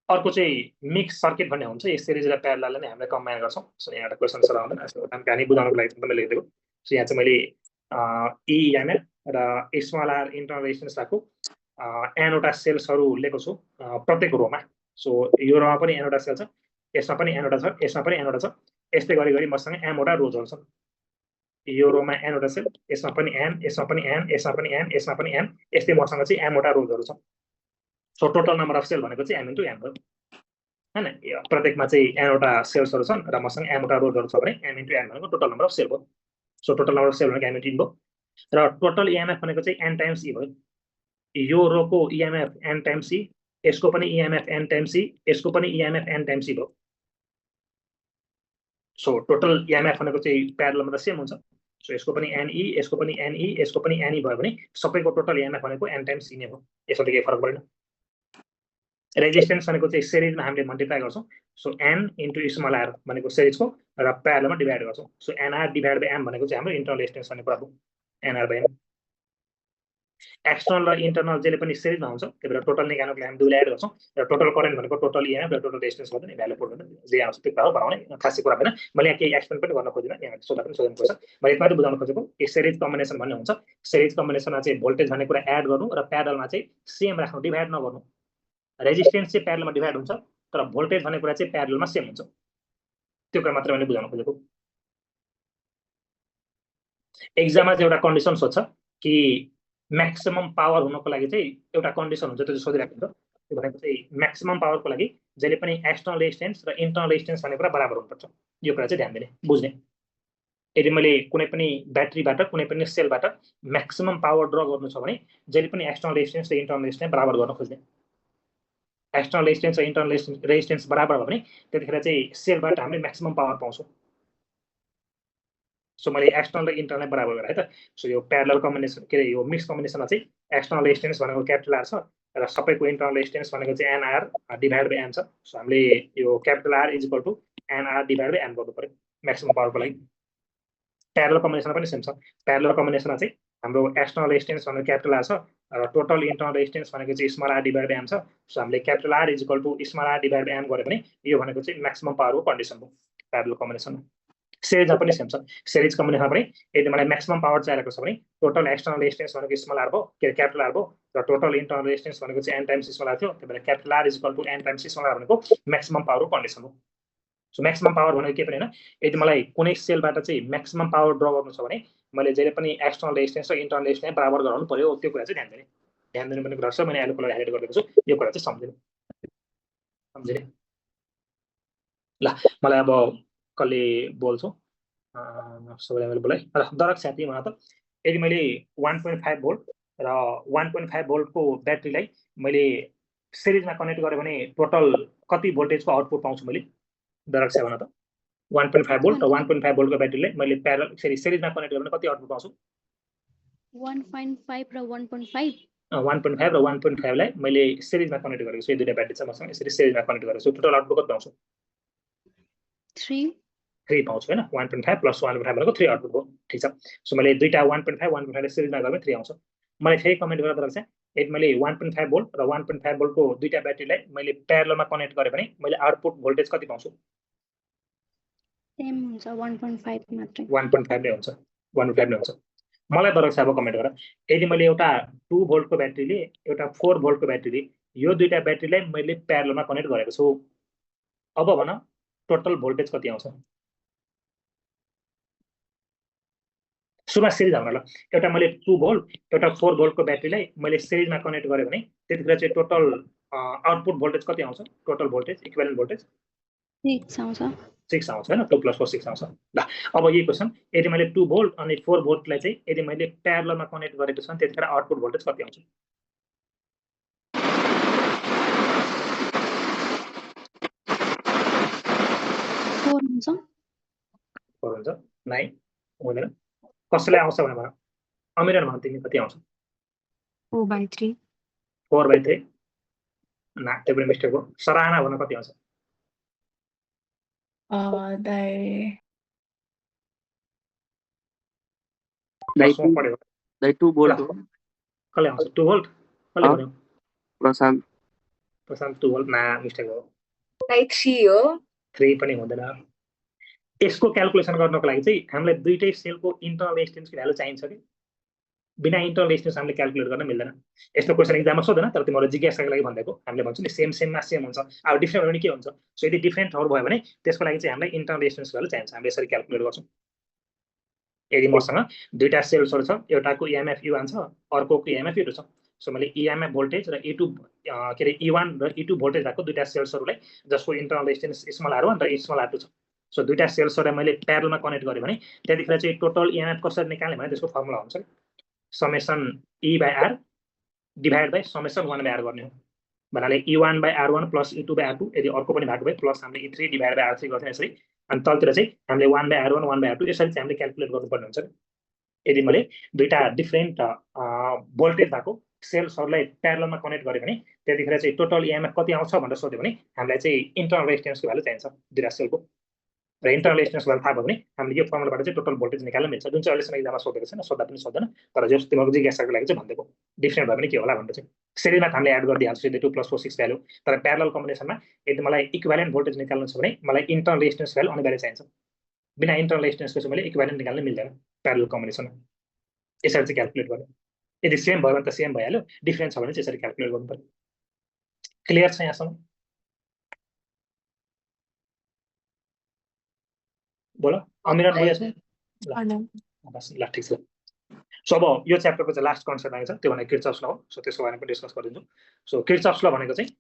अर्को चाहिँ मिक्स सर्किट भन्ने हुन्छ यो सिरिज र प्यारललले नै हामीले कम्बाइन गर्छौं सो यहाँ एउटा क्वेशन सर आउँदैन यसो कहानी बुझाउनको लागि पनि लेखेको सो यहाँ चाहिँ मैले EMF र स्मल r इन्टरनल रेजिस्टेन्स राख्छु एनवटा सेल्सहरु लिएको छु प्रत्येक रोमा सो यो रोमा पनि एनवटा सेल छ यसमा पनि एनवटा छ यसमा पनि एनवटा छ यस्तै गरी गरी मसँग एमवटा रोजहरु छन् यो रोमा एनवटा सेल यसमा पनि एन यसमा पनि एन यसमा पनि एन यसमा पनि एन यस्तै मसँग चाहिँ एमवटा रोजहरु छ so total number of cell भनेको चाहिँ m into n भयो हैन प्रत्येकमा चाहिँ एनवटा सेल्सहरु छन् र मसँग एमवटा रोजहरु छ भने m into n भनेको टोटल नम्बर अफ सेल भयो so total number of cell भनेको m into n भयो र टोटल EMF भनेको चाहिँ n टाइम्स e भयो यो रोको EMF n टाइम्स e यसको पनि EMF n टाइम्स e यसको पनि EMF n टाइम्स e भयो सो टोटल EMF भनेको चाहिँ प्यारललमा त सेम हुन्छ सो यसको पनि NE यसको पनि NE यसको पनि NE भयो भने सबैको टोटल EMF भनेको n टाइम्स e नै हो यसमा त केही फरक पर्दैन रेजिस्टेन्स भनेको चाहिँ सिरिजमा हामीले मल्टिप्लाई गर्छौं so n into small r भनेको सिरिजको र प्यारललमा डिभाइड गर्छौं so nr divide by m भनेको चाहिँ हाम्रो इन्टरनल रेजिस्टेन्स भन्ने कुरा हो nr बाइ m एक्सटर्नल र इन्टरनल जहिले पनि सिरिजमा हुन्छ त्यही भएर टोटल निकाल्नको लागि हामी दुईलाई एड गर्छौं र टोटल करेन्ट भनेको टोटल EMF र टोटल रेजिस्टेन्स गर्दा नि भ्यालु पुट गर्दा जे आउँछ त्यो कुरा हो बनाउने खासै कुरा हैन मैले यहाँ केही एक्सप्लेन पनि गर्न खोजिन यहाँ सोधा पनि सोध्नु पर्छ मैले यति मात्र बुझाउन खोजेको यो सिरिज कम्बिनेसन भन्ने हुन्छ सिरिज कम्बिनेसनमा चाहिँ भोल्टेज भन्ने कुरा एड गर्नु र प्यारललमा चाहिँ सेम राख्नु डिभाइड नगर्नु रेजिस्टेन्स चाहिँ प्यारललमा डिभाइड हुन्छ तर भोल्टेज भन्ने कुरा चाहिँ प्यारललमा सेम हुन्छ त्यो कुरा मात्र मैले बुझाउन खोजेको एक्जाममा चाहिँ एउटा कन्डिसन सोध्छ कि म्याक्सिमम पावर हुनको लागि चाहिँ एउटा कन्डिसन हुन्छ त्यो चाहिँ सोधिराख्नु हुन्छ त्यो भनेको चाहिँ म्याक्सिमम पावरको लागि जहिले पनि एक्सटर्नल रेजिस्टेन्स र इन्टरनल रेजिस्टेन्स भन्ने कुरा बराबर हुनुपर्छ यो कुरा चाहिँ ध्यान दिने बुझ्ने यदि मैले कुनै पनि ब्याट्रीबाट कुनै पनि सेलबाट म्याक्सिमम पावर ड्र गर्नु छ भने जहिले पनि एक्सटर्नल रेजिस्टेन्स र इन्टरनल रेजिस्टेन्स बराबर गर्न खोज्ने एक्सटर्नल रेजिस्टेन्स र इन्टरनल रेजिस्टेन्स बराबर भयो भने त्यतिखेर चाहिँ सेलबाट हामीले म्याक्सिमम पावर पाउँछौं सो मैले एक्सटर्नल र इन्टरनल बराबर गरेँ है त सो यो प्यारलल कम्बिनेसन के यो मिक्स कम्बिनेसनमा चाहिँ एक्सटर्नल रेजिस्टेन्स भनेको क्यापिटल R छ र सबैको इन्टरनल रेजिस्टेन्स भनेको चाहिँ NR डिभाइड बाइ M छ सो हामीले यो capital R = NR divide by M गर्नु पर्यो म्याक्सिमम पावरको लागि प्यारलल कम्बिनेसन पनि सेम छ प्यारलल कम्बिनेसनमा चाहिँ हाम्रो एक्सटर्नल रेजिस्टेन्स भनेको क्यापिटल R छ र टोटल इन्टरनल रेजिस्टेन्स भनेको चाहिँ small r divide by m छ सो हामीले capital R = small r divide by m गरे भने यो भनेको चाहिँ म्याक्सिमम पावरको कन्डिसन हो प्यारलल कम्बिनेसनमा सिरिजमा पनि सेम छ सिरिज कम्बिनेसनमा पनि यदि मलाई म्याक्सिमम पावर चाहिएको छ भने टोटल एक्सटर्नल रेजिस्टेन्स भनेको स्मल r भयो के क्यापिटल R भयो र टोटल इन्टरनल रेजिस्टेन्स भनेको चाहिँ n टाइम्स स्मल r थियो त्यही भएर capital R = n times small r भनेको म्याक्सिमम पावरको कन्डिसन हो सो म्याक्सिमम पावर भनेको के पनि हैन यदि मलाई कुनै सेलबाट चाहिँ म्याक्सिमम पावर ड्र गर्नु छ भने मैले जहिले पनि एक्सटर्नल रेजिस्टेन्स र इन्टरनल रेजिस्टेन्स बराबर गराउनु पर्यो त्यो कुरा चाहिँ ध्यान दिनुपर्ने कुरा छ मैले अहिले हाइलाइट गरिदिएको छु यो कुरा चाहिँ सम्झिनु ल मलाई अब कसले बोल्छु सबैलाई मैले बोलाएँ र दरक साथी भन त यदि मैले 1.5 भोल्ट र 1.5 भोल्टको ब्याट्रीलाई मैले सिरिजमा कनेक्ट गरेँ भने टोटल कति भोल्टेजको आउटपुट पाउँछु मैले दरक साथी भन त 1.5 भोल्ट र 1.5 भोल्टको ब्याट्रीलाई मैले प्यारल सिरिजमा कनेक्ट गरेँ भने कति आउटपुट पाउँछु 1.5 र 1.5 1.5 र 1.5 लाई मैले सिरिजमा कनेक्ट गरेको छु यो दुईटा ब्याट्री छ मसँग यसरी सिरिजमा कनेक्ट गरेको छु टोटल आउटपुट कति पाउँछु 3 पाउँछु हैन 1.5 प्लस 1.5 भनेको 3 आउटपुट हो ठीक छ सो मैले दुईटा 1.5 ले सिरिजमा गर्दा 3 आउँछ मैले फेरि कमेन्ट गरेर दरक चाहिँ यदि मैले 1.5 भोल्ट र 1.5 भोल्टको दुईटा ब्याट्रीलाई मैले प्यारललमा कनेक्ट गरेँ भने मैले आउटपुट भोल्टेज कति पाउँछु सेम हुन्छ 1.5 मात्रै 1.5 नै हुन्छ 1.5 नै हुन्छ मलाई दरक चाहिँ अब कमेन्ट गर यदि मैले एउटा 2 भोल्टको ब्याट्रीले एउटा 4 भोल्टको ब्याट्रीले यो दुईटा ब्याट्रीलाई मैले प्यारललमा कनेक्ट गरेको छु अब भन टोटल भोल्टेज कति आउँछ सुरुमा सिरिज हाल्न ल एउटा मैले 2 भोल्ट एउटा 4 भोल्टको ब्याट्रीलाई मैले सिरिजमा कनेक्ट गरेँ भने त्यतिखेर चाहिँ टोटल आउटपुट भोल्टेज कति आउँछ टोटल भोल्टेज इक्विभ्यालेन्ट भोल्टेज 6 आउँछ 6 आउँछ हैन 2 + 4 6 आउँछ ल अब यही क्वेशन यदि मैले 2 भोल्ट अनि 4 भोल्टलाई चाहिँ यदि मैले प्यारललमा कनेक्ट गरेको छु भने त्यतिखेर आउटपुट भोल्टेज कति आउँछ 4 हुन्छ 4 हुन्छ नाइ हुँदैन कसैलाई आउँछ भने भन अमिरन भन तिमी कति आउँछ 4/3 4/3 ना त्यो पनि मिस्टेक हो सराहना भन कति आउँछ दाइ दसौँ पढ्यो 2 भोल्ट हो कसले आउँछ 2 भोल्ट कसले भन्यो प्रशान्त प्रशान्त 2 भोल्ट ना मिस्टेक हो दाइ 3 हो 3 पनि हुँदैन यसको क्याल्कुलेसन गर्नको लागि चाहिँ हामीलाई दुईटै सेलको इन्टरनल रेजिस्टेन्सको भ्यालु चाहिन्छ कि बिना इन्टरनल रेजिस्टेन्स हामीले क्याल्कुलेट गर्न मिल्दैन यस्तो क्वेसन एक्जाममा सोध्दैन तर तिमीहरु जिज्ञासाको लागि भन्दैको हामीले भन्छौँ नि सेममा सेम हुन्छ अब डिफरेन्ट भने के हुन्छ सो यदि डिफरेन्टहरु भयो भने त्यसको लागि चाहिँ हामीलाई इन्टरनल रेजिस्टेन्स भ्यालु चाहिन्छ हामीले यसरी क्याल्कुलेट गर्छौँ यदि मसँग दुईटा सेल्सहरु छ एउटाको EMF U1 छ अर्कोको EMF U2 छ सो मैले EMF भोल्टेज र E2 के रे E1 र E2 भोल्टेज भएको दुईटा सेल्सहरुलाई जसको इन्टरनल रेजिस्टेन्स स्मल r1 र स्मल r2 छ सो दुईटा सेल्सहरुलाई मैले प्यारललमा कनेक्ट गरे भने त्यतिखेर चाहिँ टोटल EMF कसरी निकाल्ने भने त्यसको फर्मुला हुन्छ summation E/R divide by summation 1/R गर्ने हो भन्नाले E1/R1 प्लस E2/R2 यदि अर्को पनि भाग भए प्लस हामीले E3 डिभाइड बाइ R3 गर्थ्यौं यसरी अनि तलतिर चाहिँ हामीले 1/R1 1/R2 यसरी चाहिँ हामीले क्याल्कुलेट गर्नुपर्ने हुन्छ यदि मैले दुईटा डिफरेन्ट भोल्टेज भएको सेल्सहरुलाई प्यारललमा कनेक्ट गरे भने त्यतिखेर चाहिँ टोटल EMF कति आउँछ भनेर सोध्यो भने हामीलाई चाहिँ इन्टरनल रेजिस्टेन्सको भ्यालु चाहिन्छ दुईटा सेलको र इन्टरनल रेजिस्टेन्स भ्यालु थाहा भयो भने हामीले यो फर्मुलाबाट चाहिँ टोटल भोल्टेज निकाल्न मिल्छ जुन चाहिँ अहिलेसम्म एक्जाममा सोधेको छैन सोध्दा पनि सोध्दैन तर जस तिमीहरुको जिज्ञासाको लागि चाहिँ भन्देको डिफरेन्ट भयो भने के होला भनेर चाहिँ सिरिजमा हामीले एड गरिदिहाल्छु सिधै 2 + 4 6 भ्यालु तर प्यारलल कम्बिनेसनमा यदि मलाई इक्विभ्यालेन्ट भोल्टेज निकाल्नु छ भने मलाई इन्टरनल रेजिस्टेन्स भ्यालु अनिवार्य चाहिन्छ बिना इन्टरनल रेजिस्टेन्सको चाहिँ मैले इक्विभ्यालेन्ट निकाल्न मिल्दैन प्यारलल कम्बिनेसनमा यसरी चाहिँ क्याल्कुलेट गर्ने यदि सेम भयो भने त सेम भइहाल्यो डिफरेन्ट छ भने चाहिँ यसरी क्याल्कुलेट गर्नुपर्छ क्लियर छ यहाँसम्म बोलो अमिरन भयो बस ल ठीक छ सो अब यो च्याप्टरको चाहिँ लास्ट कन्सेप्ट आएको छ त्यो भनेको किर्चफ्स ल हो सो त्यसको बारेमा पनि डिस्कस गरिदिन्छु सो किर्चफ्स ल भनेको चाहिँ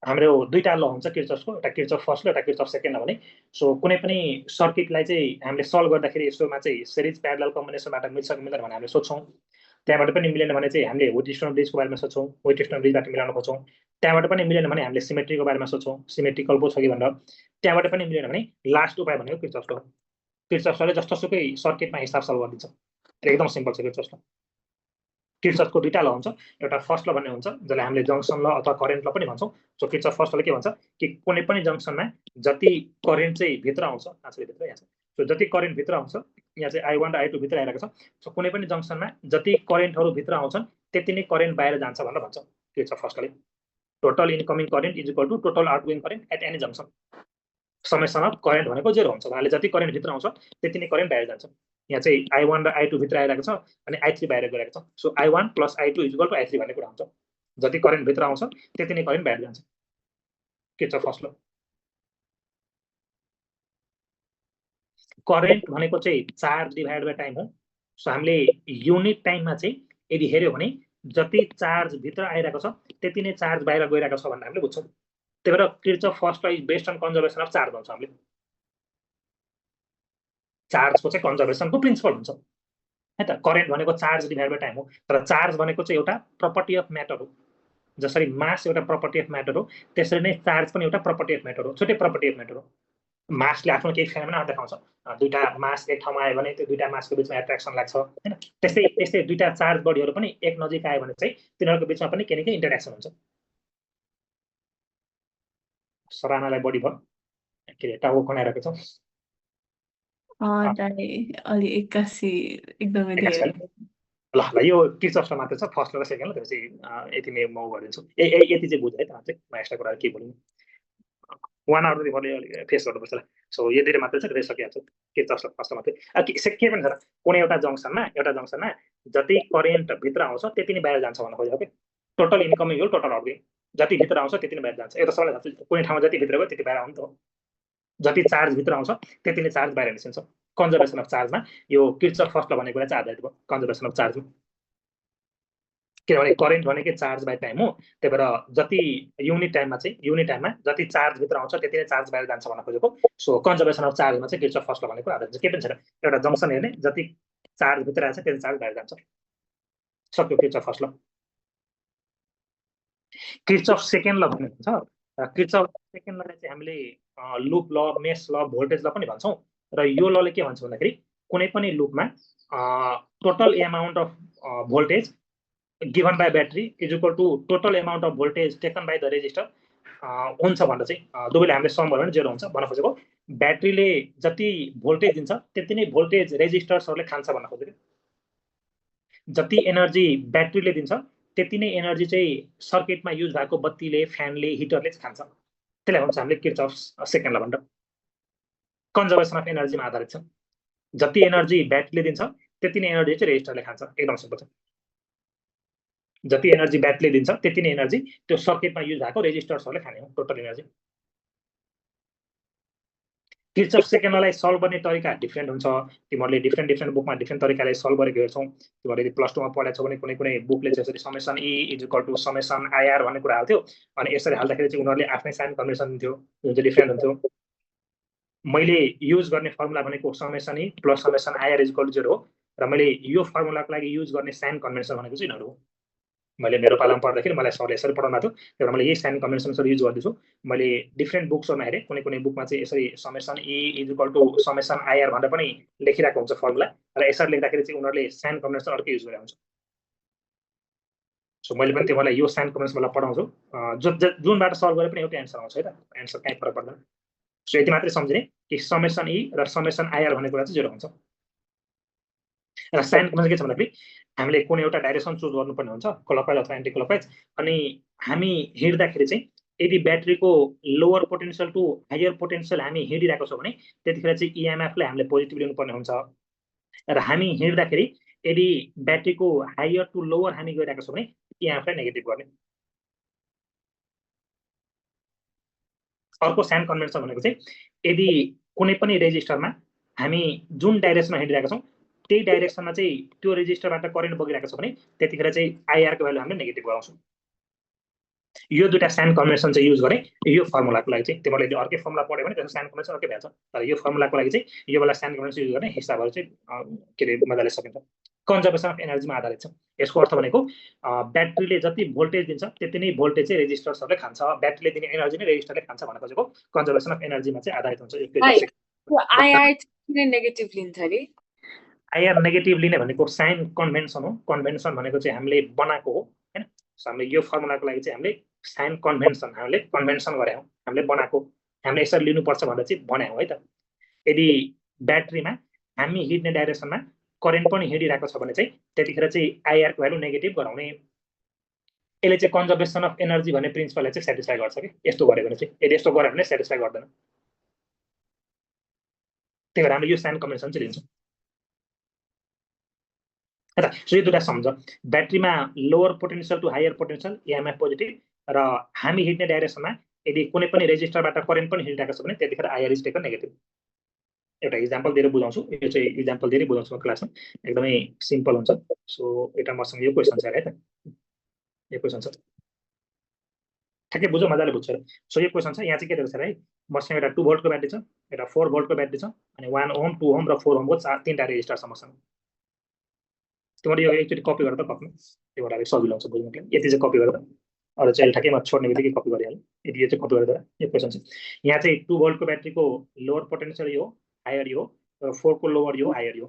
हाम्रो दुईटा ल हुन्छ किर्चफ्सको एउटा किर्चफ फर्स्ट ल एउटा किर्चफ सेकेन्ड भने सो कुनै पनि सर्किटलाई चाहिँ हामीले सल्भ गर्दाखेरि यसोमा चाहिँ सिरिज प्यारलल कम्बिनेसनबाट मिल्छ कि मिल्दैन भनेर हामीले सोच्छौँ त्यहाँबाट पनि मिलेन भने चाहिँ हामीले व्हिटस्टोन ब्रिजको बारेमा सोच्छौँ व्हिटस्टोन ब्रिजबाट मिलाउन खोज्छौँ त्यहाँबाट पनि मिलेन भने हामीले सिमेट्रीको बारेमा सोच्छौँ सिमेट्रिकल पो छ कि भनेर त्यहाँबाट पनि मिलेन भने लास्ट उपाय भनेको किर्चफ्स ल किर्चफ्स लले जस्तोसुकै सर्किटमा हिसाब सल्भ गरिदिन्छ एकदम सिम्पल छ किर्चफ्स ल किर्चफको दुईटा ल हुन्छ एउटा फर्स्ट ल भन्ने हुन्छ जसलाई हामीले जंक्सन ल अथवा करेन्ट ल पनि भन्छौँ सो किर्चफ फर्स्ट लले के भन्छ कि कुनै पनि जंक्सनमा जति करेन्ट चाहिँ भित्र आउँछ आछले भित्र यहाँ छ सो जति करेन्ट भित्र आउँछ यहाँ चाहिँ I1 र I2 भित्र आइरहेको छ सो कुनै पनि जंक्सनमा जति करेन्टहरु भित्र आउँछन् त्यति नै करेन्ट बाहिर जान्छ भनेर भन्छ किर्चफ फर्स्ट लले total incoming current is equal to total outgoing current at any junction summation of current भनेको 0 हुन्छ भन्नाले जति करेन्ट भित्र आउँछ त्यति नै करेन्ट बाहिर जान्छ यहाँ चाहिँ I1 र I2 भित्र आइरहेको छ अनि I3 बाहिर गइरहेको छ सो I1 + I2 = I3 भन्ने कुरा हुन्छ जति करेन्ट भित्र आउँछ त्यति नै करेन्ट बाहिर जान्छ किर्चफ फर्स्ट ल करेन्ट भनेको चाहिँ चार्ज डिभाइड बाई टाइम हो। सो हामीले युनिट टाइममा चाहिँ यदि हेऱ्यो भने जति चार्ज भित्र आइरहेको छ त्यति नै चार्ज बाहिर गइरहेको छ भनेर हामीले बुझ्छौँ। त्यही भएर Kirchhoff first law is based on conservation of charge भन्छ हामीले। चार्जको चाहिँ कन्जर्भेसनको प्रिन्सिपल हुन्छ है त। करेन्ट भनेको चार्ज डिभाइड बाई टाइम हो, तर चार्ज भनेको चाहिँ एउटा प्रपर्टी अफ म्याटर हो। जसरी मास एउटा प्रपर्टी अफ म्याटर हो त्यसरी नै चार्ज पनि एउटा प्रपर्टी अफ म्याटर हो, छुट्टै प्रपर्टी अफ म्याटर हो। मासले आफ्नो केही फेनोमेना देखाउँछ, दुईटा मास एक ठाउँमा आयो भने त्यो दुईटा मासको बिचमा एट्र्याक्सन लाग्छ हैन। त्यस्तै दुईटा चार्ज बडीहरू पनि एक नजिक आयो भने चाहिँ तिनीहरूको बिचमा पनि केही न केही इन्टरेक्सन हुन्छ। सरानालाई बडी भयो के रे टाउको कनाइरहेको छ। दाइ अलि 81 एकदमै धेरै ल यो किर्चफमा मात्र छ, फर्स्ट र सेकेन्ड ल। त्यसपछि यति नै म गरिदिन्छु। यति चाहिँ बुझ है त। चाहिँ म एक्स्ट्रा कुरा के बोल्नु 1 आवर मैले फेस गर्नुपर्छ। सो यति मात्र चाहिँ रेस सकिहाल्छ किर्चफ फर्स्ट मात्रै। के पनि छ कुनै एउटा जङ्सनमा जति करेन्ट भित्र आउँछ त्यति नै बाहिर जान्छ भन्न खोजेको के। टोटल इन्कमिङ हो टोटल आउटगोइङ, जति भित्र आउँछ त्यति नै बाहिर जान्छ। एउटा सबैलाई थाहा छ कुनै ठाउँमा जति भित्र गयो त्यति बाहिर आउनु त हो। जति चार्ज भित्र आउँछ त्यति नै चार्ज बाहिर निस्किन्छ। कन्जर्भेसन अफ चार्जमा यो किर्चफ फर्स्ट लॉ भनेको चाहिँ आधारित भयो कन्जर्भेसन अफ चार्जमा। किनभने करेन्ट भनेकै चार्ज बाई टाइम हो। त्यही भएर जति युनिट टाइममा जति चार्ज भित्र आउँछ त्यति नै चार्ज बाहिर जान्छ भन्न खोजेको। सो कन्जर्भेसन अफ चार्जमा चाहिँ किर्चफ फर्स्ट लॉ भनेको आधारित छ। के पनि छैन, एउटा जङ्सन हेर्ने जति चार्ज भित्र आएछ त्यति चार्ज बाहिर जान्छ। सक्यो Kirchhoff first law. Kirchhoff second law भन्ने हुन्छ। किर्चफ सेकेन्ड लॉलाई चाहिँ हामीले loop law, mesh law, voltage law पनि भन्छौँ। र यो लॉले के भन्छ भन्दाखेरि कुनै पनि लुपमा total amount of voltage given by battery is equal to total amount of voltage taken by the resistor हुन्छ भनेर चाहिँ दुवैले हामीले सम गर्यो भने 0 हुन्छ भन्न खोजेको। ब्याट्रीले जति भोल्टेज दिन्छ त्यति नै भोल्टेज रेजिस्टर्सहरूले खान्छ भन्न खोजेको। जति एनर्जी ब्याट्रीले दिन्छ त्यति नै एनर्जी चाहिँ सर्किटमा युज भएको बत्तीले, फ्यानले, हिटरले खान्छ। त्यसलाई भन्छ हामीले किर्चफ सेकेन्ड लॉ भनेर। कन्जर्भेसन अफ एनर्जीमा आधारित छ। जति एनर्जी ब्याट्रीले दिन्छ त्यति नै एनर्जी चाहिँ रेजिस्टरले खान्छ। एकदम सिम्पल छ। जति एनर्जी ब्याट्रीले दिन्छ त्यति नै एनर्जी त्यो सर्किटमा युज भएको रेजिस्टर्सहरूले खाने हो टोटल एनर्जी। किर्चफ सेकेन्ड लॉलाई सल्भ गर्ने तरिका डिफ्रेन्ट हुन्छ। तिमीहरूले डिफ्रेन्ट बुकमा डिफ्रेन्ट तरिकाले सल्भ गरेको हेर्छौ। तिमीहरूले प्लस 2 मा पढाएको छौ भने कुनै बुकले चाहिँ यसरी summation E is equal to summation IR भन्ने कुरा हाल्थ्यो। अनि यसरी हाल्दाखेरि चाहिँ उनीहरूले आफ्नै साइन कन्भेन्सन दिन्थ्यो जुन चाहिँ डिफ्रेन्ट हुन्थ्यो। मैले युज गर्ने फर्मुला भनेको summation E plus summation IR is equal to 0 हो। र मैले यो फर्मुलाको लागि युज गर्ने साइन कन्भेन्सन भनेको चाहिँ यिनीहरू हो। मैले मेरो पालामा पढ्दाखेरि मलाई सरले यसरी पढाउनु भएको थियो। त्यही भएर मैले यही साइन कन्भेन्सन युज गर्दैछु। मैले डिफ्रेन्ट बुक्सहरुमा हेरेँ कुनै बुकमा चाहिँ यसरी summation E is equal to summation IR भनेर पनि लेखिरहेको हुन्छ फर्मुला। र यसरी लेख्दाखेरि चाहिँ उनीहरूले साइन कन्भेन्सन अर्कै युज गरेको हुन्छ। सो मैले पनि तिमीलाई यो साइन कन्भेन्सनलाई पढाउँछु। जुनबाट सल्भ गरे पनि एउटै एन्सर आउँछ है त। एन्सर कहीँ फरक पर्दैन। सो यति मात्रै सम्झिने कि समेसन E र समेसन IR भन्ने कुरा चाहिँ 0 हुन्छ। र साइन कन्भेन्सन के छ भन्दाखेरि हामीले कुनै एउटा डाइरेक्सन चुज गर्नुपर्ने हुन्छ क्लकवाइज अथवा एन्टी क्लकवाइज। अनि हामी हिँड्दाखेरि चाहिँ यदि ब्याट्रीको lower potential to higher potential हामी हिँडिरहेको छौँ भने त्यतिखेर चाहिँ EMF लाई हामीले पोजिटिभ लिनुपर्ने हुन्छ। र हामी हिँड्दाखेरि यदि ब्याट्रीको हायर टु लोवर हामी गइरहेको छौँ भने EMF लाई नेगेटिभ गर्ने। अर्को साइन कन्भेन्सन भनेको चाहिँ यदि कुनै पनि रेजिस्टरमा हामी जुन डाइरेक्सनमा हिँडिरहेका छौँ त्यही डाइरेक्सनमा चाहिँ त्यो रेजिस्टरबाट करेन्ट बगिरहेको छ भने त्यतिखेर चाहिँ IR को भ्यालु हामीले नेगेटिभ गराउँछौँ। यो दुईटा साइन कन्भेन्सन चाहिँ युज गरे यो फर्मुलाको लागि चाहिँ। तिमीहरूले अर्कै फर्मुला पढ्यो भने त्यसको साइन कन्भेन्सन अर्कै भ्याउँछ। तर यो फर्मुलाको लागि चाहिँ यो वाला साइन कन्भेन्सन युज गर्ने हिसाबहरू चाहिँ के रे मजाले सकिन्छ। कन्जर्भेसन अफ एनर्जीमा आधारित छ। यसको अर्थ भनेको ब्याट्रीले जति भोल्टेज दिन्छ त्यति नै भोल्टेज चाहिँ रेजिस्टर्सहरूले खान्छ। ब्याट्रीले दिने एनर्जी नै रेजिस्टरले खान्छ भन्न खोजेको कन्जर्भेसन अफ एनर्जीमा चाहिँ आधारित हुन्छ। IR किन नेगेटिभ लिन्छ रे? IR नेगेटिभ लिने भनेको साइन कन्भेन्सन हो। कन्भेन्सन भनेको चाहिँ हामीले बनाएको हो हैन। हामीले यो फर्मुलाको लागि चाहिँ हामीले साइन कन्भेन्सन हामीले कन्भेन्सन गरे हौं। हामीले बनाएको हामीले यसरी लिनुपर्छ भनेर चाहिँ बनायौं है त। यदि ब्याट्रीमा हामी हिँड्ने डाइरेक्सनमा करेन्ट पनि हिँडिरहेको छ भने चाहिँ त्यतिखेर चाहिँ IR को भ्यालु नेगेटिभ गराउने। यसले चाहिँ कन्जर्भेसन अफ एनर्जी भन्ने प्रिन्सिपललाई चाहिँ स्याटिस्फाई गर्छ कि यस्तो गरे भने चाहिँ। यदि यस्तो गरे भने स्याटिस्फाई गर्दैन। त्यही भएर हामीले यो साइन कन्भेन्सन चाहिँ लिन्छौँ। सो यो दुईटा सम्झ। ब्याट्रीमा lower potential to higher potential EMF positive र हामी हिँड्ने डाइरेक्सनमा यदि कुनै पनि रेजिस्टरबाट करेन्ट पनि हिँडिरहेको छ भने त्यतिखेर IR इज टेकन नेगेटिभ। एउटा इक्जाम्पल दिएर बुझाउँछु यो चाहिँ इक्जाम्पल दिएर बुझाउँछु क्लासमा एकदमै सिम्पल हुन्छ सो एउटा मसँग यो क्वेसन छ है त यो क्वेसन छ ठ्याक्कै बुझ्यो मजाले बुझ्छ सो यो क्वेसन छ यहाँ चाहिँ के दिएको छ है मसँग एउटा 2 भोल्टको ब्याट्री छ एउटा 4 भोल्टको ब्याट्री छ अनि 1 ओम 2 ओम र 4 ओमको तीनटा रेजिस्टर छ मसँग तिमीले यो एकचोटि कपी गरेर त कपी त्यो भएर सजिलो हुन्छ बुझ्नुको लागि यति चाहिँ कपी गरेर अरू चाहिँ ठ्याक्कै म छोड्ने बित्तिकै कपी गरिहाल्छु यदि यो चाहिँ कपी गरेर यो क्वेसन छ यहाँ चाहिँ 2 भोल्टको ब्याट्रीको लोवर पोटेन्शियल यो हायर यो र 4 को लोवर यो हायर यो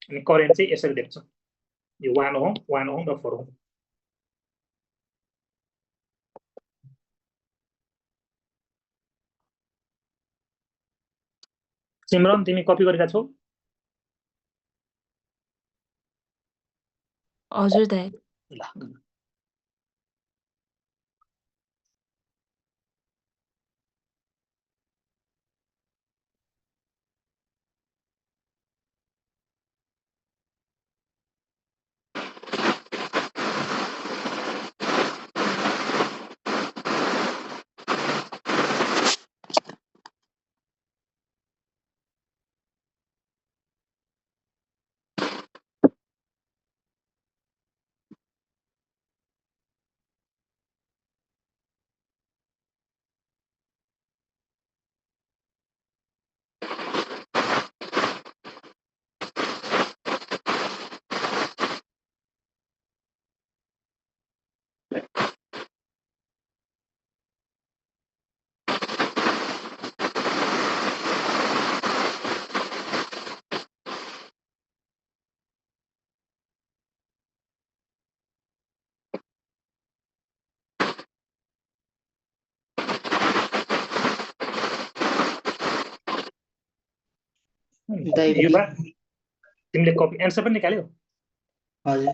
अनि करेन्ट चाहिँ यसरी दिएको छ यो 1 ओम र 4 ओम सिमरन तिमी कपी गरेका छौ हजुर दाइ ल युवा तिमीले कपी एन्सर पनि निकाल्यौ हजुर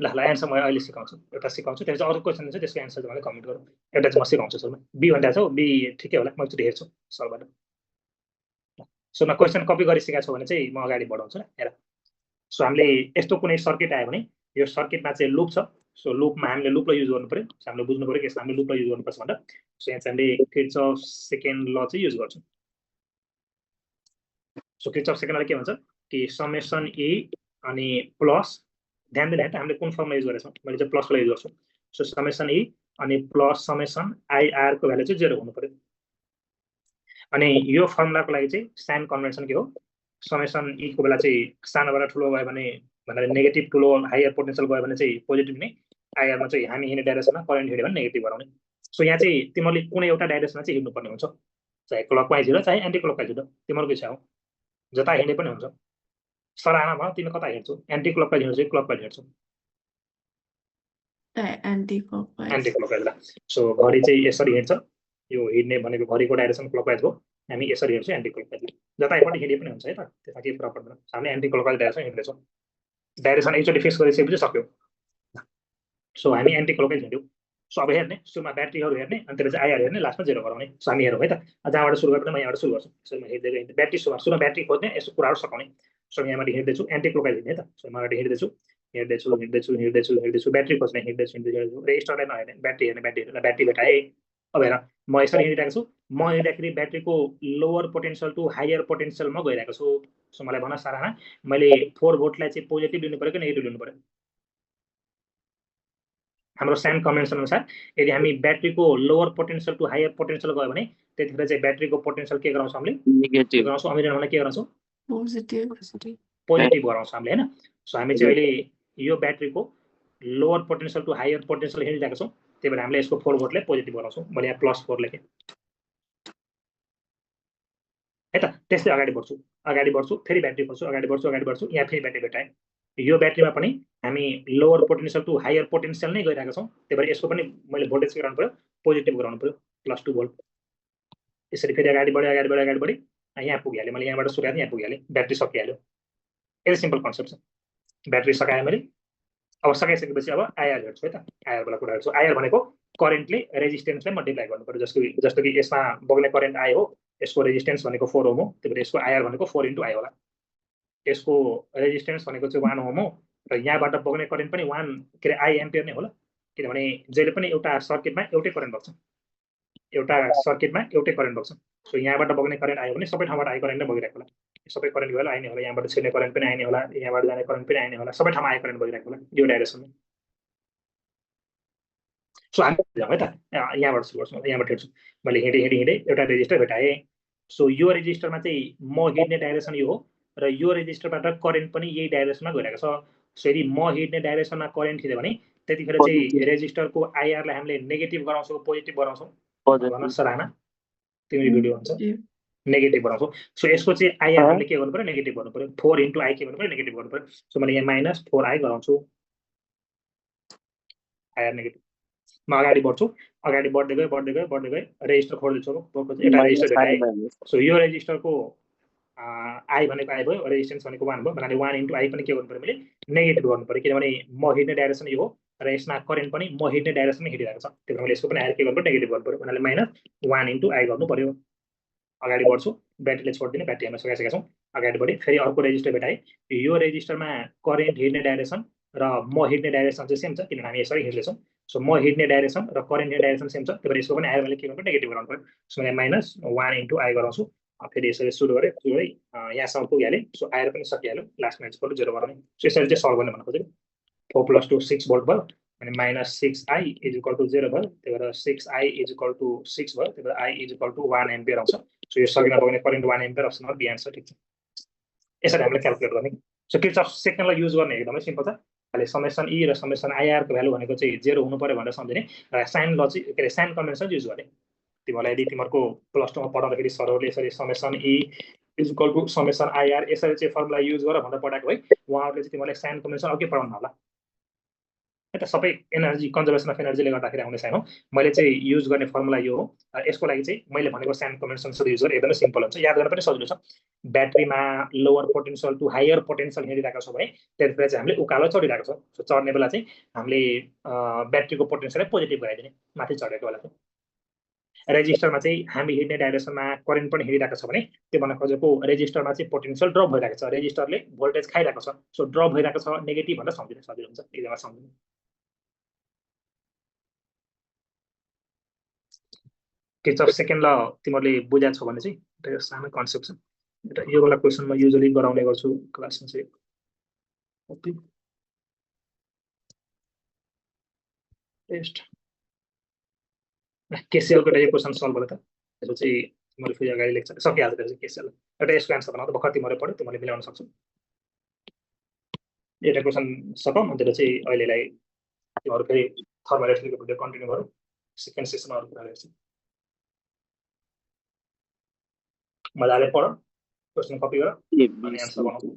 ल ल एन्सर म अहिले सिकाउँछु एउटा सिकाउँछु त्यसपछि अरू क्वेसन छ त्यसको एन्सर मलाई कमेन्ट गरौँ एउटा चाहिँ म सिकाउँछु सुरुमा बी भन्दा छौ बी ठिकै होला म एकचोटि हेर्छु सरबाट सुरुमा क्वेसन कपी गरिसकेको छौ भने चाहिँ म अगाडि बढाउँछु ल हेर सो हामीले यस्तो कुनै सर्किट आयो भने यो सर्किटमा चाहिँ लुप छ सो लुपमा हामीले लुपलाई युज गर्नु पर्यो हामीले बुझ्नु पर्यो कि यसमा हामीले लुपलाई युज गर्नुपर्छ भनेर सो यहाँ चाहिँ हामीले किर्चफ सेकेन्ड ल चाहिँ युज गर्छौँ सो किर्चफ सेकेन्ड ल के भन्छ कि समेसन ए अनि प्लस ध्यान दिनु है त हामीले कुन फर्मुला युज गरेछौँ मैले चाहिँ प्लसलाई युज गर्छु सो समेसन ए अनि प्लस समेसन आइआर को भ्यालु चाहिँ 0 हुनु पर्यो अनि यो फर्मुलाको लागि चाहिँ साइन कन्भेन्सन के हो समेसन ई को बेला चाहिँ सानोबाट ठुलो गयो भने भन्नाले नेगेटिभ ठुलो हायर पोटेन्शियल गयो भने चाहिँ पोजिटिभ नै आइआरमा चाहिँ हामी हिँड्ने डाइरेक्सनमा करेन्ट हिँड्यो भने नेगेटिभ गराउने सो यहाँ चाहिँ तिमीले कुनै एउटा डाइरेक्सनमा चाहिँ हिँड्नुपर्ने हुन्छ चाहे क्लकवाइज हिँड चाहे एन्टी क्लकवाइज हिँड तिमीहरूको इच्छा हो जता हिँडे पनि हुन्छ सराहना भयो तिमी कता हिँड्छौ एन्टी क्लकवाइज हिँड्छौ क्लकवाइज हिँड्छौ एन्टी क्लकवाइज ल सो घडी चाहिँ यसरी हिँड्छ यो हिँड्ने भनेको घडीको डाइरेक्सन क्लकवाइज हो हामी यसरी हिँड्छौँ एन्टी क्लकवाइज जतापट्टि हिँडे पनि हुन्छ है त त्यसमा केही फरक पर्दैन हामीले एन्टी क्लकवाइज डाइरेक्सन हिँड्दैछौँ डाइरेक्सन एकचोटि फिक्स गरिसकेपछि सक्यो सो हामी एन्टी क्लकवाइज हिँड्यौँ सो अब हेर्ने सुरुमा ब्याट्रीहरू हेर्ने अनि त्यसपछि आइआर हेर्ने लास्टमा 0 गराउने सो हामी हेरौँ है त जहाँबाट सुरु गरेर म यहाँबाट सुरु गर्छु सो म हिँड्दै ब्याट्री सुरुमा ब्याट्री खोज्ने यस्तो कुराहरू सकाउने सो यहाँबाट हिँड्दैछु एन्टी क्लकवाइज हिँड्ने त सो यहाँबाट हिँड्दैछु ब्याट्री खोज्ने हिँड्दैछु रेजिस्टरलाई नहेर्ने ब्याट्री भेटाएँ अब हेर म यसरी हिँडिरहेको छु म हिँड्दाखेरि ब्याट्रीको लोवर पोटेन्शियल टु हायर पोटेन्शियलमा गइरहेको छु सो मलाई भन साराना मैले 4 भोल्टलाई चाहिँ पोजिटिभ लिनु पर्यो कि नेगेटिभ लिनु पर्यो हाम्रो साइन कन्भेन्सन अनुसार यदि हामी ब्याट्रीको lower potential to higher potential गयो भने त्यतिखेर चाहिँ ब्याट्रीको पोटेन्शियल के गराउँछौँ हामीले नेगेटिभ गराउँछौँ अमिरन भने के गराउँछौँ पोजिटिभ गराउँछौँ हामीले हैन सो हामी चाहिँ अहिले यो ब्याट्रीको lower potential to higher potential हिँडिरहेको छौँ त्यही भएर हामीले यसको 4 भोल्टलाई पोजिटिभ गराउँछौँ मैले यहाँ +4 लेखेँ है त त्यसले अगाडि बढ्छु फेरि ब्याट्री खोज्छु अगाडि बढ्छु यहाँ फेरि ब्याट्री भेटाएँ यो ब्याट्रीमा पनि हामी lower potential to higher potential नै गइरहेका छौँ त्यही भएर यसको पनि मैले भोल्टेज के गराउनु पर्यो पोजिटिभ गराउनु पर्यो +2 भोल्ट यसरी फेरि अगाडि बढे यहाँ पुगिहालेँ मैले यहाँबाट सुरु गरेँ यहाँ पुगिहालेँ ब्याट्री सकिहाल्यो यति सिम्पल कन्सेप्ट छ ब्याट्री सकाएँ मैले अब सकाइसकेपछि अब आइआर हेर्छु है त आइआर वाला कुरा हेर्छु आइआर भनेको करेन्टले रेजिस्टेन्सलाई मल्टिप्लाई गर्नु पर्यो जस्तो कि यसमा बग्ने करेन्ट आयो हो यसको रेजिस्टेन्स भनेको 4 ओम हो त्यही भएर यसको आइआर भनेको 4 × I होला यसको रेजिस्टेन्स भनेको चाहिँ 1 ओम हो र यहाँबाट बग्ने करेन्ट पनि 1 के अरे I एम्पियर नै होला किनभने जहिले पनि एउटा सर्किटमा एउटै करेन्ट बग्छ एउटा सर्किटमा एउटै करेन्ट बग्छ सो यहाँबाट बग्ने करेन्ट आयो भने सबै ठाउँबाट आइ करेन्ट नै बगिरहेको होला सबै करेन्ट गयो आइने होला यहाँबाट छिर्ने करेन्ट पनि आइने होला यहाँबाट जाने करेन्ट पनि आइने होला सबै ठाउँमा आइ करेन्ट बगिरहेको होला यो डाइरेक्सनमा सो हामी जाउँ है त यहाँबाट सुरु गर्छौँ यहाँबाट हेर्छु मैले हिँडेँ एउटा रेजिस्टर भेटाएँ सो यो रेजिस्टरमा चाहिँ म हिँड्ने डाइरेक्सन यो हो र यो रेजिस्टरबाट करेन्ट पनि यही डाइरेक्सनमा गइरहेको छ सो यदि म हिँड्ने डाइरेक्सनमा करेन्ट थिए भने त्यतिखेर चाहिँ रेजिस्टरको आइआरलाई हामीले नेगेटिभ बनाउँछौँ पोजिटिभ बनाउँछौँ भन्न सराहना तिम्रो भिडियो हुन्छ नेगेटिभ बनाउँछौँ सो यसको चाहिँ आइआर हामीले के गर्नु पर्यो नेगेटिभ गर्नु पर्यो 4 × I के गर्नु पर्यो नेगेटिभ गर्नु पर्यो सो मैले यहाँ -4I गराउँछु आइआर नेगेटिभ म अगाडि बढ्छु अगाडि बढ्दै गए रेजिस्टर खोल्दैछु एउटा रेजिस्टर भेटाएँ सो यो रेजिस्टरको आई भनेको आई भयो रेजिस्टेन्स भनेको 1 भयो भन्नाले 1 × I पनि के गर्नु पर्यो मैले नेगेटिभ गर्नु पर्यो किनभने म हिँड्ने डाइरेक्सन यो हो र यसमा करेन्ट पनि म हिँड्ने डाइरेक्सनमा हिँडिरहेको छ त्यही भएर मैले यसको पनि आएर के गर्नु पर्यो नेगेटिभ गर्नु पर्यो भन्नाले -1 × I गर्नु पर्यो अगाडि बढ्छु ब्याट्रीले छोड्दिने ब्याट्री हामी सकाइसकेका छौँ अगाडि बढेँ फेरि अर्को रेजिस्टर भेटाएँ यो रेजिस्टरमा करेन्ट हिँड्ने डाइरेक्सन र म हिँड्ने डाइरेक्सन चाहिँ सेम छ किनभने हामी यसरी हिँड्दैछौँ सो म हिँड्ने डाइरेक्सन र करेन्ट हिँड्ने डाइरेक्सन सेम छ त्यही भएर यसको पनि आएर मैले के गर्नु पर्यो नेगेटिभ गराउनु पर्यो सो मैले -1 × I गराउँछु फेरि यसरी सुरु गरेँ यहाँसम्म पुगिहालेँ सो आएर पनि सकिहाल्यो लास्टमा यसको 0 गराउने सो यसरी चाहिँ सल्भ गर्ने भन्नु खोजेको 4 + 2 6 भोल्ट भयो अनि -6I = 0 भयो त्यही भएर 6I = 6 भयो त्यही भएर I = 1 एम्पियर आउँछ सो यो सर्किटमा बग्ने current 1 ampere option number B answer ठिक छ यसरी हामीले क्याल्कुलेट गर्ने सो किर्चफ सेकेन्डलाई युज गर्ने एकदमै सिम्पल छ अहिले समेसन E र समेसन IR को भ्यालु भनेको चाहिँ 0 हुनु पर्यो भनेर सम्झिने र साइन लजिक के अरे साइन कन्भेन्सन युज गर्ने तिमीहरूलाई यदि तिमीहरूको +2 मा पढाउँदाखेरि सरहरूले यसरी समेसन E = समेसन IR यसरी चाहिँ फर्मुला युज गर भनेर पढाएको है उहाँहरूले चाहिँ तिमीहरूलाई साइन कन्भेन्सन अघि पढाउनु होला है त सबै एनर्जी कन्जर्भेसन अफ एनर्जीले गर्दाखेरि आउने साइन हो मैले चाहिँ युज गर्ने फर्मुला यो हो यसको लागि चाहिँ मैले भनेको साइन कन्भेन्सन युज गरेँ एकदमै सिम्पल हुन्छ याद गर्न पनि सजिलो छ ब्याट्रीमा lower potential to higher potential हिँडिरहेको छ भने त्यतिखेर चाहिँ हामीले उकालो चढिरहेको छ सो चढ्ने बेला चाहिँ हामीले ब्याट्रीको पोटेन्सियललाई पोजिटिभ गराइदिने माथि चढेको बेला चाहिँ रेजिस्टरमा चाहिँ हामी हिँड्ने डाइरेक्सनमा करेन्ट पनि हिँडिरहेको छ भने त्यो भन्न खोजेको रेजिस्टरमा चाहिँ पोटेन्सियल ड्रप भइरहेको छ रेजिस्टरले भोल्टेज खाइरहेको छ सो ड्रप भइरहेको छ नेगेटिभ भनेर सम्झिन सजिलो हुन्छ एकदमै सम्झिनु किर्चफ सेकेन्ड ल तिमीहरूले बुझाएको छौ भने चाहिँ एउटा सानो कन्सेप्ट छ एउटा यो वाला क्वेसन म युजुअली गराउने गर्छु क्लासमा चाहिँ टेस्ट केसीएल को एउटा क्वेसन सल्भ गर्दा त्यसो चाहिँ तिमीहरू फेरि अगाडि लेख्छ सकिहाल्छ त्यसो केसीएल एउटा यसको एन्सर बनाउँदा भर्खर तिमीहरूले पढ्यो तिमीहरूले मिलाउन सक्छौ एउटा क्वेसन सकौँ अन्त चाहिँ अहिलेलाई तिमीहरू फेरि थर्मोइलेक्ट्रिकको भिडियो कन्टिन्यू गरौँ सेकेन्ड सेसनमा अरू कुरा हेर्छौँ मजाले पढ क्वेसन कपी गर अनि एन्सर बनाऊ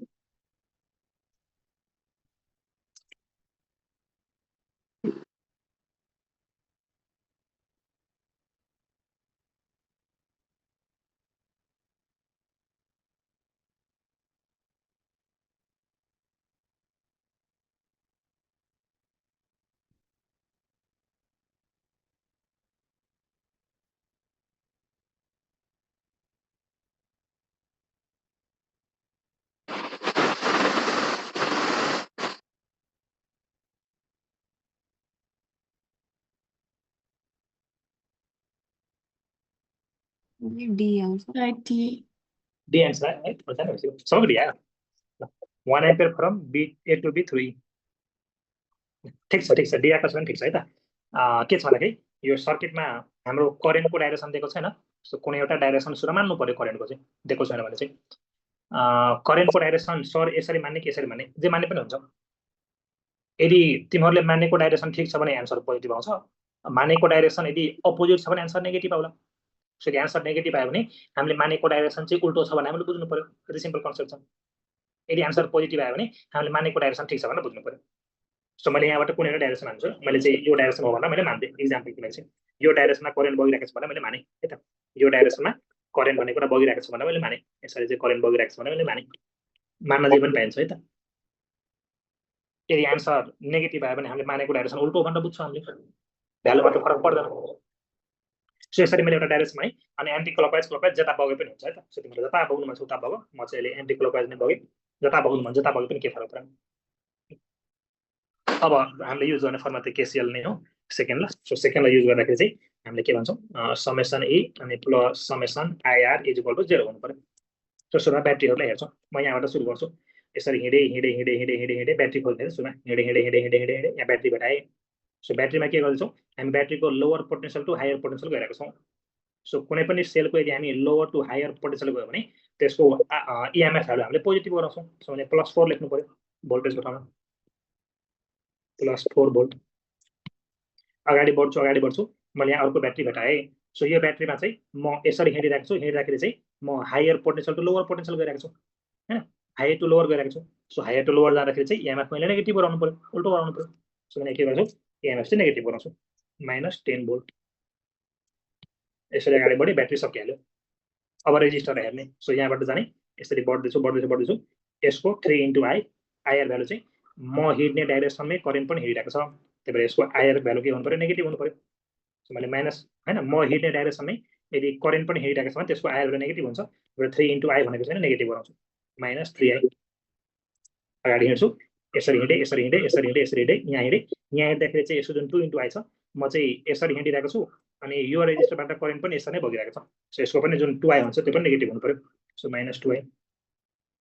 डी आउँछ Right, D. डी एन्सर है मजाले भइसक्यो सबै डी आयो 1 ampere from B A to B3 ठिक छ डी आएको छ भने ठिक छ है त के छ भन्दाखेरि यो सर्किटमा हाम्रो करेन्टको डाइरेक्सन दिएको छैन सो कुनै एउटा डाइरेक्सन सुरु मान्नु पर्यो करेन्टको चाहिँ दिएको छैन भने चाहिँ करेन्टको डाइरेक्सन सर यसरी मान्ने कि यसरी मान्ने जे मान्ने पनि हुन्छ यदि तिमीहरूले मानेको डाइरेक्सन ठिक छ भने एन्सर पोजिटिभ आउँछ मानेको डाइरेक्सन यदि अपोजिट छ भने एन्सर नेगेटिभ आउला सो यदि एन्सर नेगेटिभ आयो भने हामीले मानेको डाइरेक्सन चाहिँ उल्टो छ भने हामीले बुझ्नु पर्यो यति सिम्पल कन्सेप्ट छ यदि एन्सर पोजिटिभ आयो भने हामीले मानेको डाइरेक्सन ठिक छ भनेर बुझ्नु पर्यो सो मैले यहाँबाट कुनै एउटा डाइरेक्सन हान्छु मैले चाहिँ यो डाइरेक्सन हो भनेर मैले मान्थे इक्जाम्पल किन चाहिँ यो डाइरेक्सनमा करेन्ट बगिरहेको छ भनेर मैले माने है त यो डाइरेक्सनमा करेन्ट भनेको एउटा बगिरहेको छ भनेर मैले माने यसरी चाहिँ करेन्ट बगिरहेको छ भनेर मैले माने मान्न जे पनि पाइन्छ है त यदि एन्सर नेगेटिभ आयो भने हामीले मानेको डाइरेक्सन उल्टो भनेर बुझ्छौँ हामीले भ्यालुमा त फरक पर्दैन सो यसरी मैले एउटा डाइरेक्सन है अनि एन्टी क्लकवाइज जता बगे पनि हुन्छ है त सो तिमीले जता बग्नु मन छ उता बग म चाहिँ अहिले एन्टी क्लकवाइज नै बगे जता बग्नु मन जता बगे पनि के फरक पर्दैन अब हामीले युज गर्ने फर्मुला त केसीएल नै हो सेकेन्डलाई सो सेकेन्डलाई युज गर्दाखेरि चाहिँ हामीले के भन्छौँ समेसन ई अनि plus summation IR is equal to 0 हुनु पर्यो। सो सुरुमा ब्याट्रीहरूलाई हेर्छौँ। म यहाँबाट सुरु गर्छु। यसरी हिँडे ब्याट्री खोल्दै सुरुमा हिँडे यहाँ ब्याट्री भेटाएँ। सो ब्याट्रीमा के गर्छौँ हामी ब्याट्रीको lower potential to higher potential गइरहेको छौँ। सो कुनै पनि सेलको यदि हामी लोवर टु हायर पोटेन्सियल गयो भने त्यसको इएमएफ भ्यालु हामीले पोजिटिभ गराउँछौँ। सो भने +4 लेख्नु पर्यो भोल्टेजको ठाउँमा +4 भोल्ट। अगाडि बढ्छु मैले यहाँ अर्को ब्याट्री भेटाएँ। सो यो ब्याट्रीमा चाहिँ म यसरी हिँडिरहेको छु। हिँड्दाखेरि चाहिँ म higher potential to lower potential गइरहेको छु हैन, हायर टु लोवर गइरहेको छु। सो हायर टु लोवर जाँदाखेरि चाहिँ इएमएफ मैले नेगेटिभ गराउनु पर्यो, उल्टो गराउनु पर्यो। सो मैले के गर्छु इएमएफ चाहिँ नेगेटिभ गराउँछु -10 भोल्ट। यसरी अगाडि बढी ब्याट्री सकिहाल्यो। अब रेजिस्टर हेर्ने। सो यहाँबाट जाने यसरी बढ्दैछु। यसको 3 × I आइआर भ्यालु चाहिँ म हिँड्ने डाइरेक्सनमै करेन्ट पनि हिँडिरहेको छ, त्यही भएर यसको आइआर भ्यालु के हुनु पर्यो नेगेटिभ हुनु पर्यो। सो मैले माइनस हैन म हिँड्ने डाइरेक्सनमै यदि करेन्ट पनि हिँडिरहेको छ भने त्यसको आइआर भ्यालु नेगेटिभ हुन्छ। 3 × I भनेको चाहिँ नेगेटिभ गराउँछु -3I। अगाडि हिँड्छु यसरी हिँडे यहाँ हिँड्दाखेरि चाहिँ यसको जुन 2 × I छ म चाहिँ यसरी हिँडिरहेको छु अनि यो रेजिस्टरबाट करेन्ट पनि यसरी नै बगिरहेको छ। सो यसको पनि जुन 2I हुन्छ त्यो पनि नेगेटिभ हुनु पर्यो। So -2I।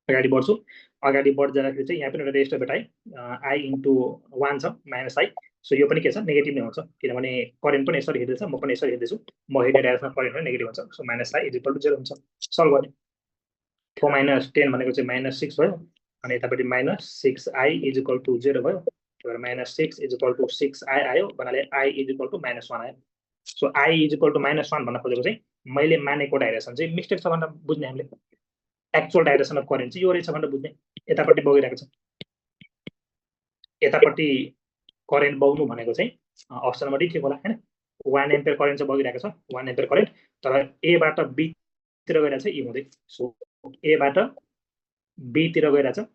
अगाडि बढ्छु। अगाडि बढ्दाखेरि चाहिँ यहाँ पनि एउटा रेजिस्टर भेटाएँ I × 1 छ -I। सो यो पनि के छ नेगेटिभ नै हुन्छ किनभने करेन्ट पनि यसरी हिँड्दैछ म पनि यसरी हिँड्दैछु। म हिँड्ने डाइरेक्सनमा करेन्ट पनि नेगेटिभ हुन्छ। So -I is equal to 0 हुन्छ। सल्भ गर्ने 4 - 10 भनेको चाहिँ -6 भयो अनि यतापट्टि -6I इज इक्वल टु 0 भयो। त्यही भएर -6 इज इक्वल टु 6I आयो भन्नाले I इज इक्वल टु -1 आयो। So I is equal to -1 भन्न खोजेको चाहिँ मैले मानेको डाइरेक्सन चाहिँ मिस्टेक छ भनेर बुझ्ने हामीले। एक्चुअल डाइरेक्सन अफ करेन्ट चाहिँ यो रहेछ भनेर बुझ्ने। यतापट्टि बगिरहेको छ। यतापट्टि करेन्ट बग्नु भनेको चाहिँ अप्सन नम्बर डी ठिक होला हैन। 1 एम्पियर करेन्ट चाहिँ बगिरहेको छ 1 एम्पियर करेन्ट, तर ए बाट बी तिर गइरहेको छ ई हुँदै। सो ए बाट बी तिर गइरहेको छ,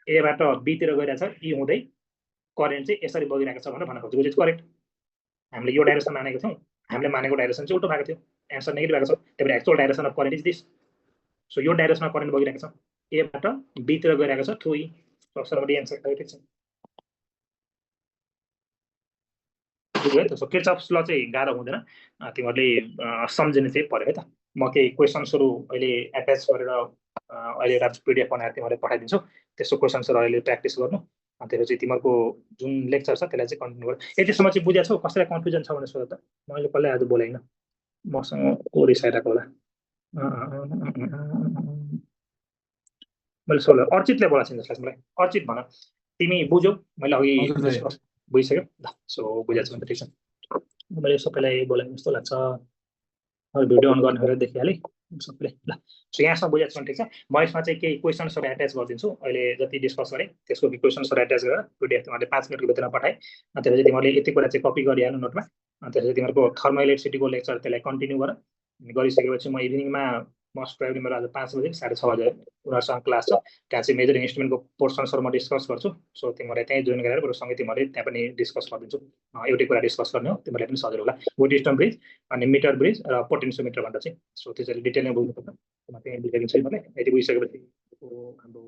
ए बाट बी तिर गइरहेको छ ई हुँदै करेन्ट चाहिँ यसरी बगिरहेको छ भनेर भन्न खोजेको चाहिँ करेक्ट। हामीले यो डाइरेक्सन मानेको थियौँ, हामीले मानेको डाइरेक्सन चाहिँ उल्टो भएको थियो, एन्सर नेगेटिभ आएको छ। त्यही भएर actual direction of current is this. So यो डाइरेक्सनमा करेन्ट बगिरहेको छ, ए बाट बी तिर गइरहेको छ through E. So option number D answer correct छ। बुझ्यो है त। सो किर्चअफ्स ल चाहिँ गाह्रो हुँदैन, तिमीहरूले सम्झिने चाहिँ पर्यो है त। म केही क्वेसन्सहरू अहिले एट्याच गरेर अहिले एउटा पिडिएफ बनाएर तिमीहरूले पठाइदिन्छु। त्यसको क्वेसन्सहरू अहिले प्र्याक्टिस गर्नु। त्यसपछि तिमीहरूको जुन लेक्चर छ त्यसलाई चाहिँ कन्टिन्यू गर। यतिसम्म चाहिँ बुझेको छौ? कसैलाई कन्फ्युजन छ भने सोध त। मैले कसलाई आज बोलाइन, मसँग को रिसाइरहेको होला। मैले सोध अर्चितले बोलाएको छु जसलाई। मलाई अर्चित भन, तिमी बुझ्यौ? मैले अघि बुझिसक्यो ल। सो बुझेको छु भने ठिक छ। मैले सबैलाई बोलाएँ जस्तो लाग्छ। मैले भिडियो अन गर्ने भनेर देखिहालेँ सबैले ल। सो यहाँसम्म बुझेको छु भने ठिक छ। म यसमा चाहिँ केही क्वेसन्सहरू एट्याच गरिदिन्छु। अहिले जति डिस्कस गरेँ त्यसको क्वेसन्सहरू एट्याच गरेर पिडिएफ तिमीहरूले 5 मिनटको भित्रमा पठाएँ। त्यसपछि तिमीहरूले यति कुरा चाहिँ कपी गरिहाल्नु नोटमा। त्यसपछि तिमीहरूको थर्मल इलेक्ट्रिसिटीको लेक्चर त्यसलाई कन्टिन्यू गर। गरिसकेपछि म इभिनिङमा मोस्ट प्रोबेबली मेरो आज 5 बजे 6:30 बजे उनीहरूसँग क्लास छ। त्यहाँ चाहिँ मेजर इन्स्ट्रुमेन्टको पोर्सन्सहरू म डिस्कस गर्छु। सो तिमीहरूले त्यहीँ जोइन गरेर बरुसँगै तिमीहरूले त्यहाँ पनि डिस्कस गरिदिन्छु। एउटै कुरा डिस्कस गर्ने हो, तिमीलाई पनि सजिलो होला। वुडस्टोन ब्रिज अनि मिटर ब्रिज र पोटेन्सियोमिटर भन्दा चाहिँ। सो त्यो चाहिँ डिटेलमा बुझ्नुपर्छ। म त्यहीँ बुझाइदिन्छु मैले। यति बुझिसकेपछि हाम्रो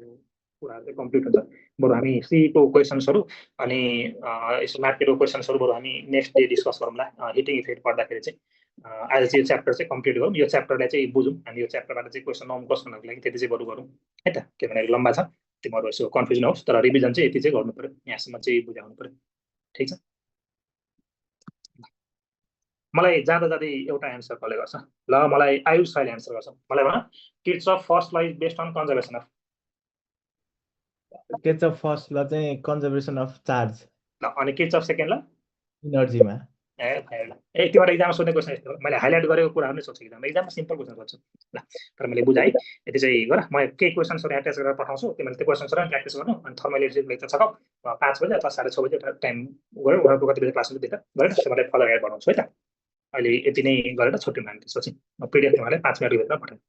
कुराहरू चाहिँ कम्प्लिट हुन्छ। बरु हामी सीको क्वेसन्सहरू अनि मार्केटको क्वेसन्सहरू बरु हामी नेक्स्ट डे डिस्कस गरौँला। हिटिङ इफेक्ट पर्दाखेरि चाहिँ आज चाहिँ यो च्याप्टर चाहिँ कम्प्लिट गरौँ। यो च्याप्टरलाई चाहिँ बुझौँ हामी। यो च्याप्टरबाट चाहिँ क्वेसन नम्बर भन्नको लागि त्यति चाहिँ बरु गरौँ है त। किनभने लम्बा छ, तिमीहरू यसो कन्फ्युजन होस्। तर रिभिजन चाहिँ यति चाहिँ गर्नु पर्यो, यहाँसम्म चाहिँ बुझाउनु पर्यो। ठिक छ। मलाई जाँदा जाँदै एउटा एन्सर कसले गर्छ ल? मलाई आयुष साइले एन्सर गर्छ। मलाई भन Kirchhoff first law is based on conservation of. Kirchhoff first law चाहिँ कन्जर्भेसन अफ चार्ज। ल अनि किर्चअफ सेकेन्ड ल इनर्जीमा। तिमीहरू एक्जाममा सोध्ने क्वेसन यस्तो हो। मैले हाइलाइट गरेको कुराहरू नै सोध्छु एक्जाममा सिम्पल क्वेसन सोध्छु ल। तर मैले बुझाएँ यति चाहिँ गर। म केही क्वेसन्सहरू एट्याच गरेर पठाउँछु, तिमीले त्यो क्वेसन्सहरू पनि प्र्याक्टिस गर्नु। अनि थर्मल इलेक्ट्रिसिटी लेक्चर छ 5 बजे अथवा 6:30 बजे एउटा टाइम गऱ्यो। उहाँको कति बजे क्लास हुन्छ त्यता गरेर तिमीलाई फलो गरेर पढाउँछु है त। अहिले यति नै गरेर छुट्टी माग्नु। त्यसपछि म पिडिएफ तिमीलाई 5 मिनटको भित्रमा पठाएँ।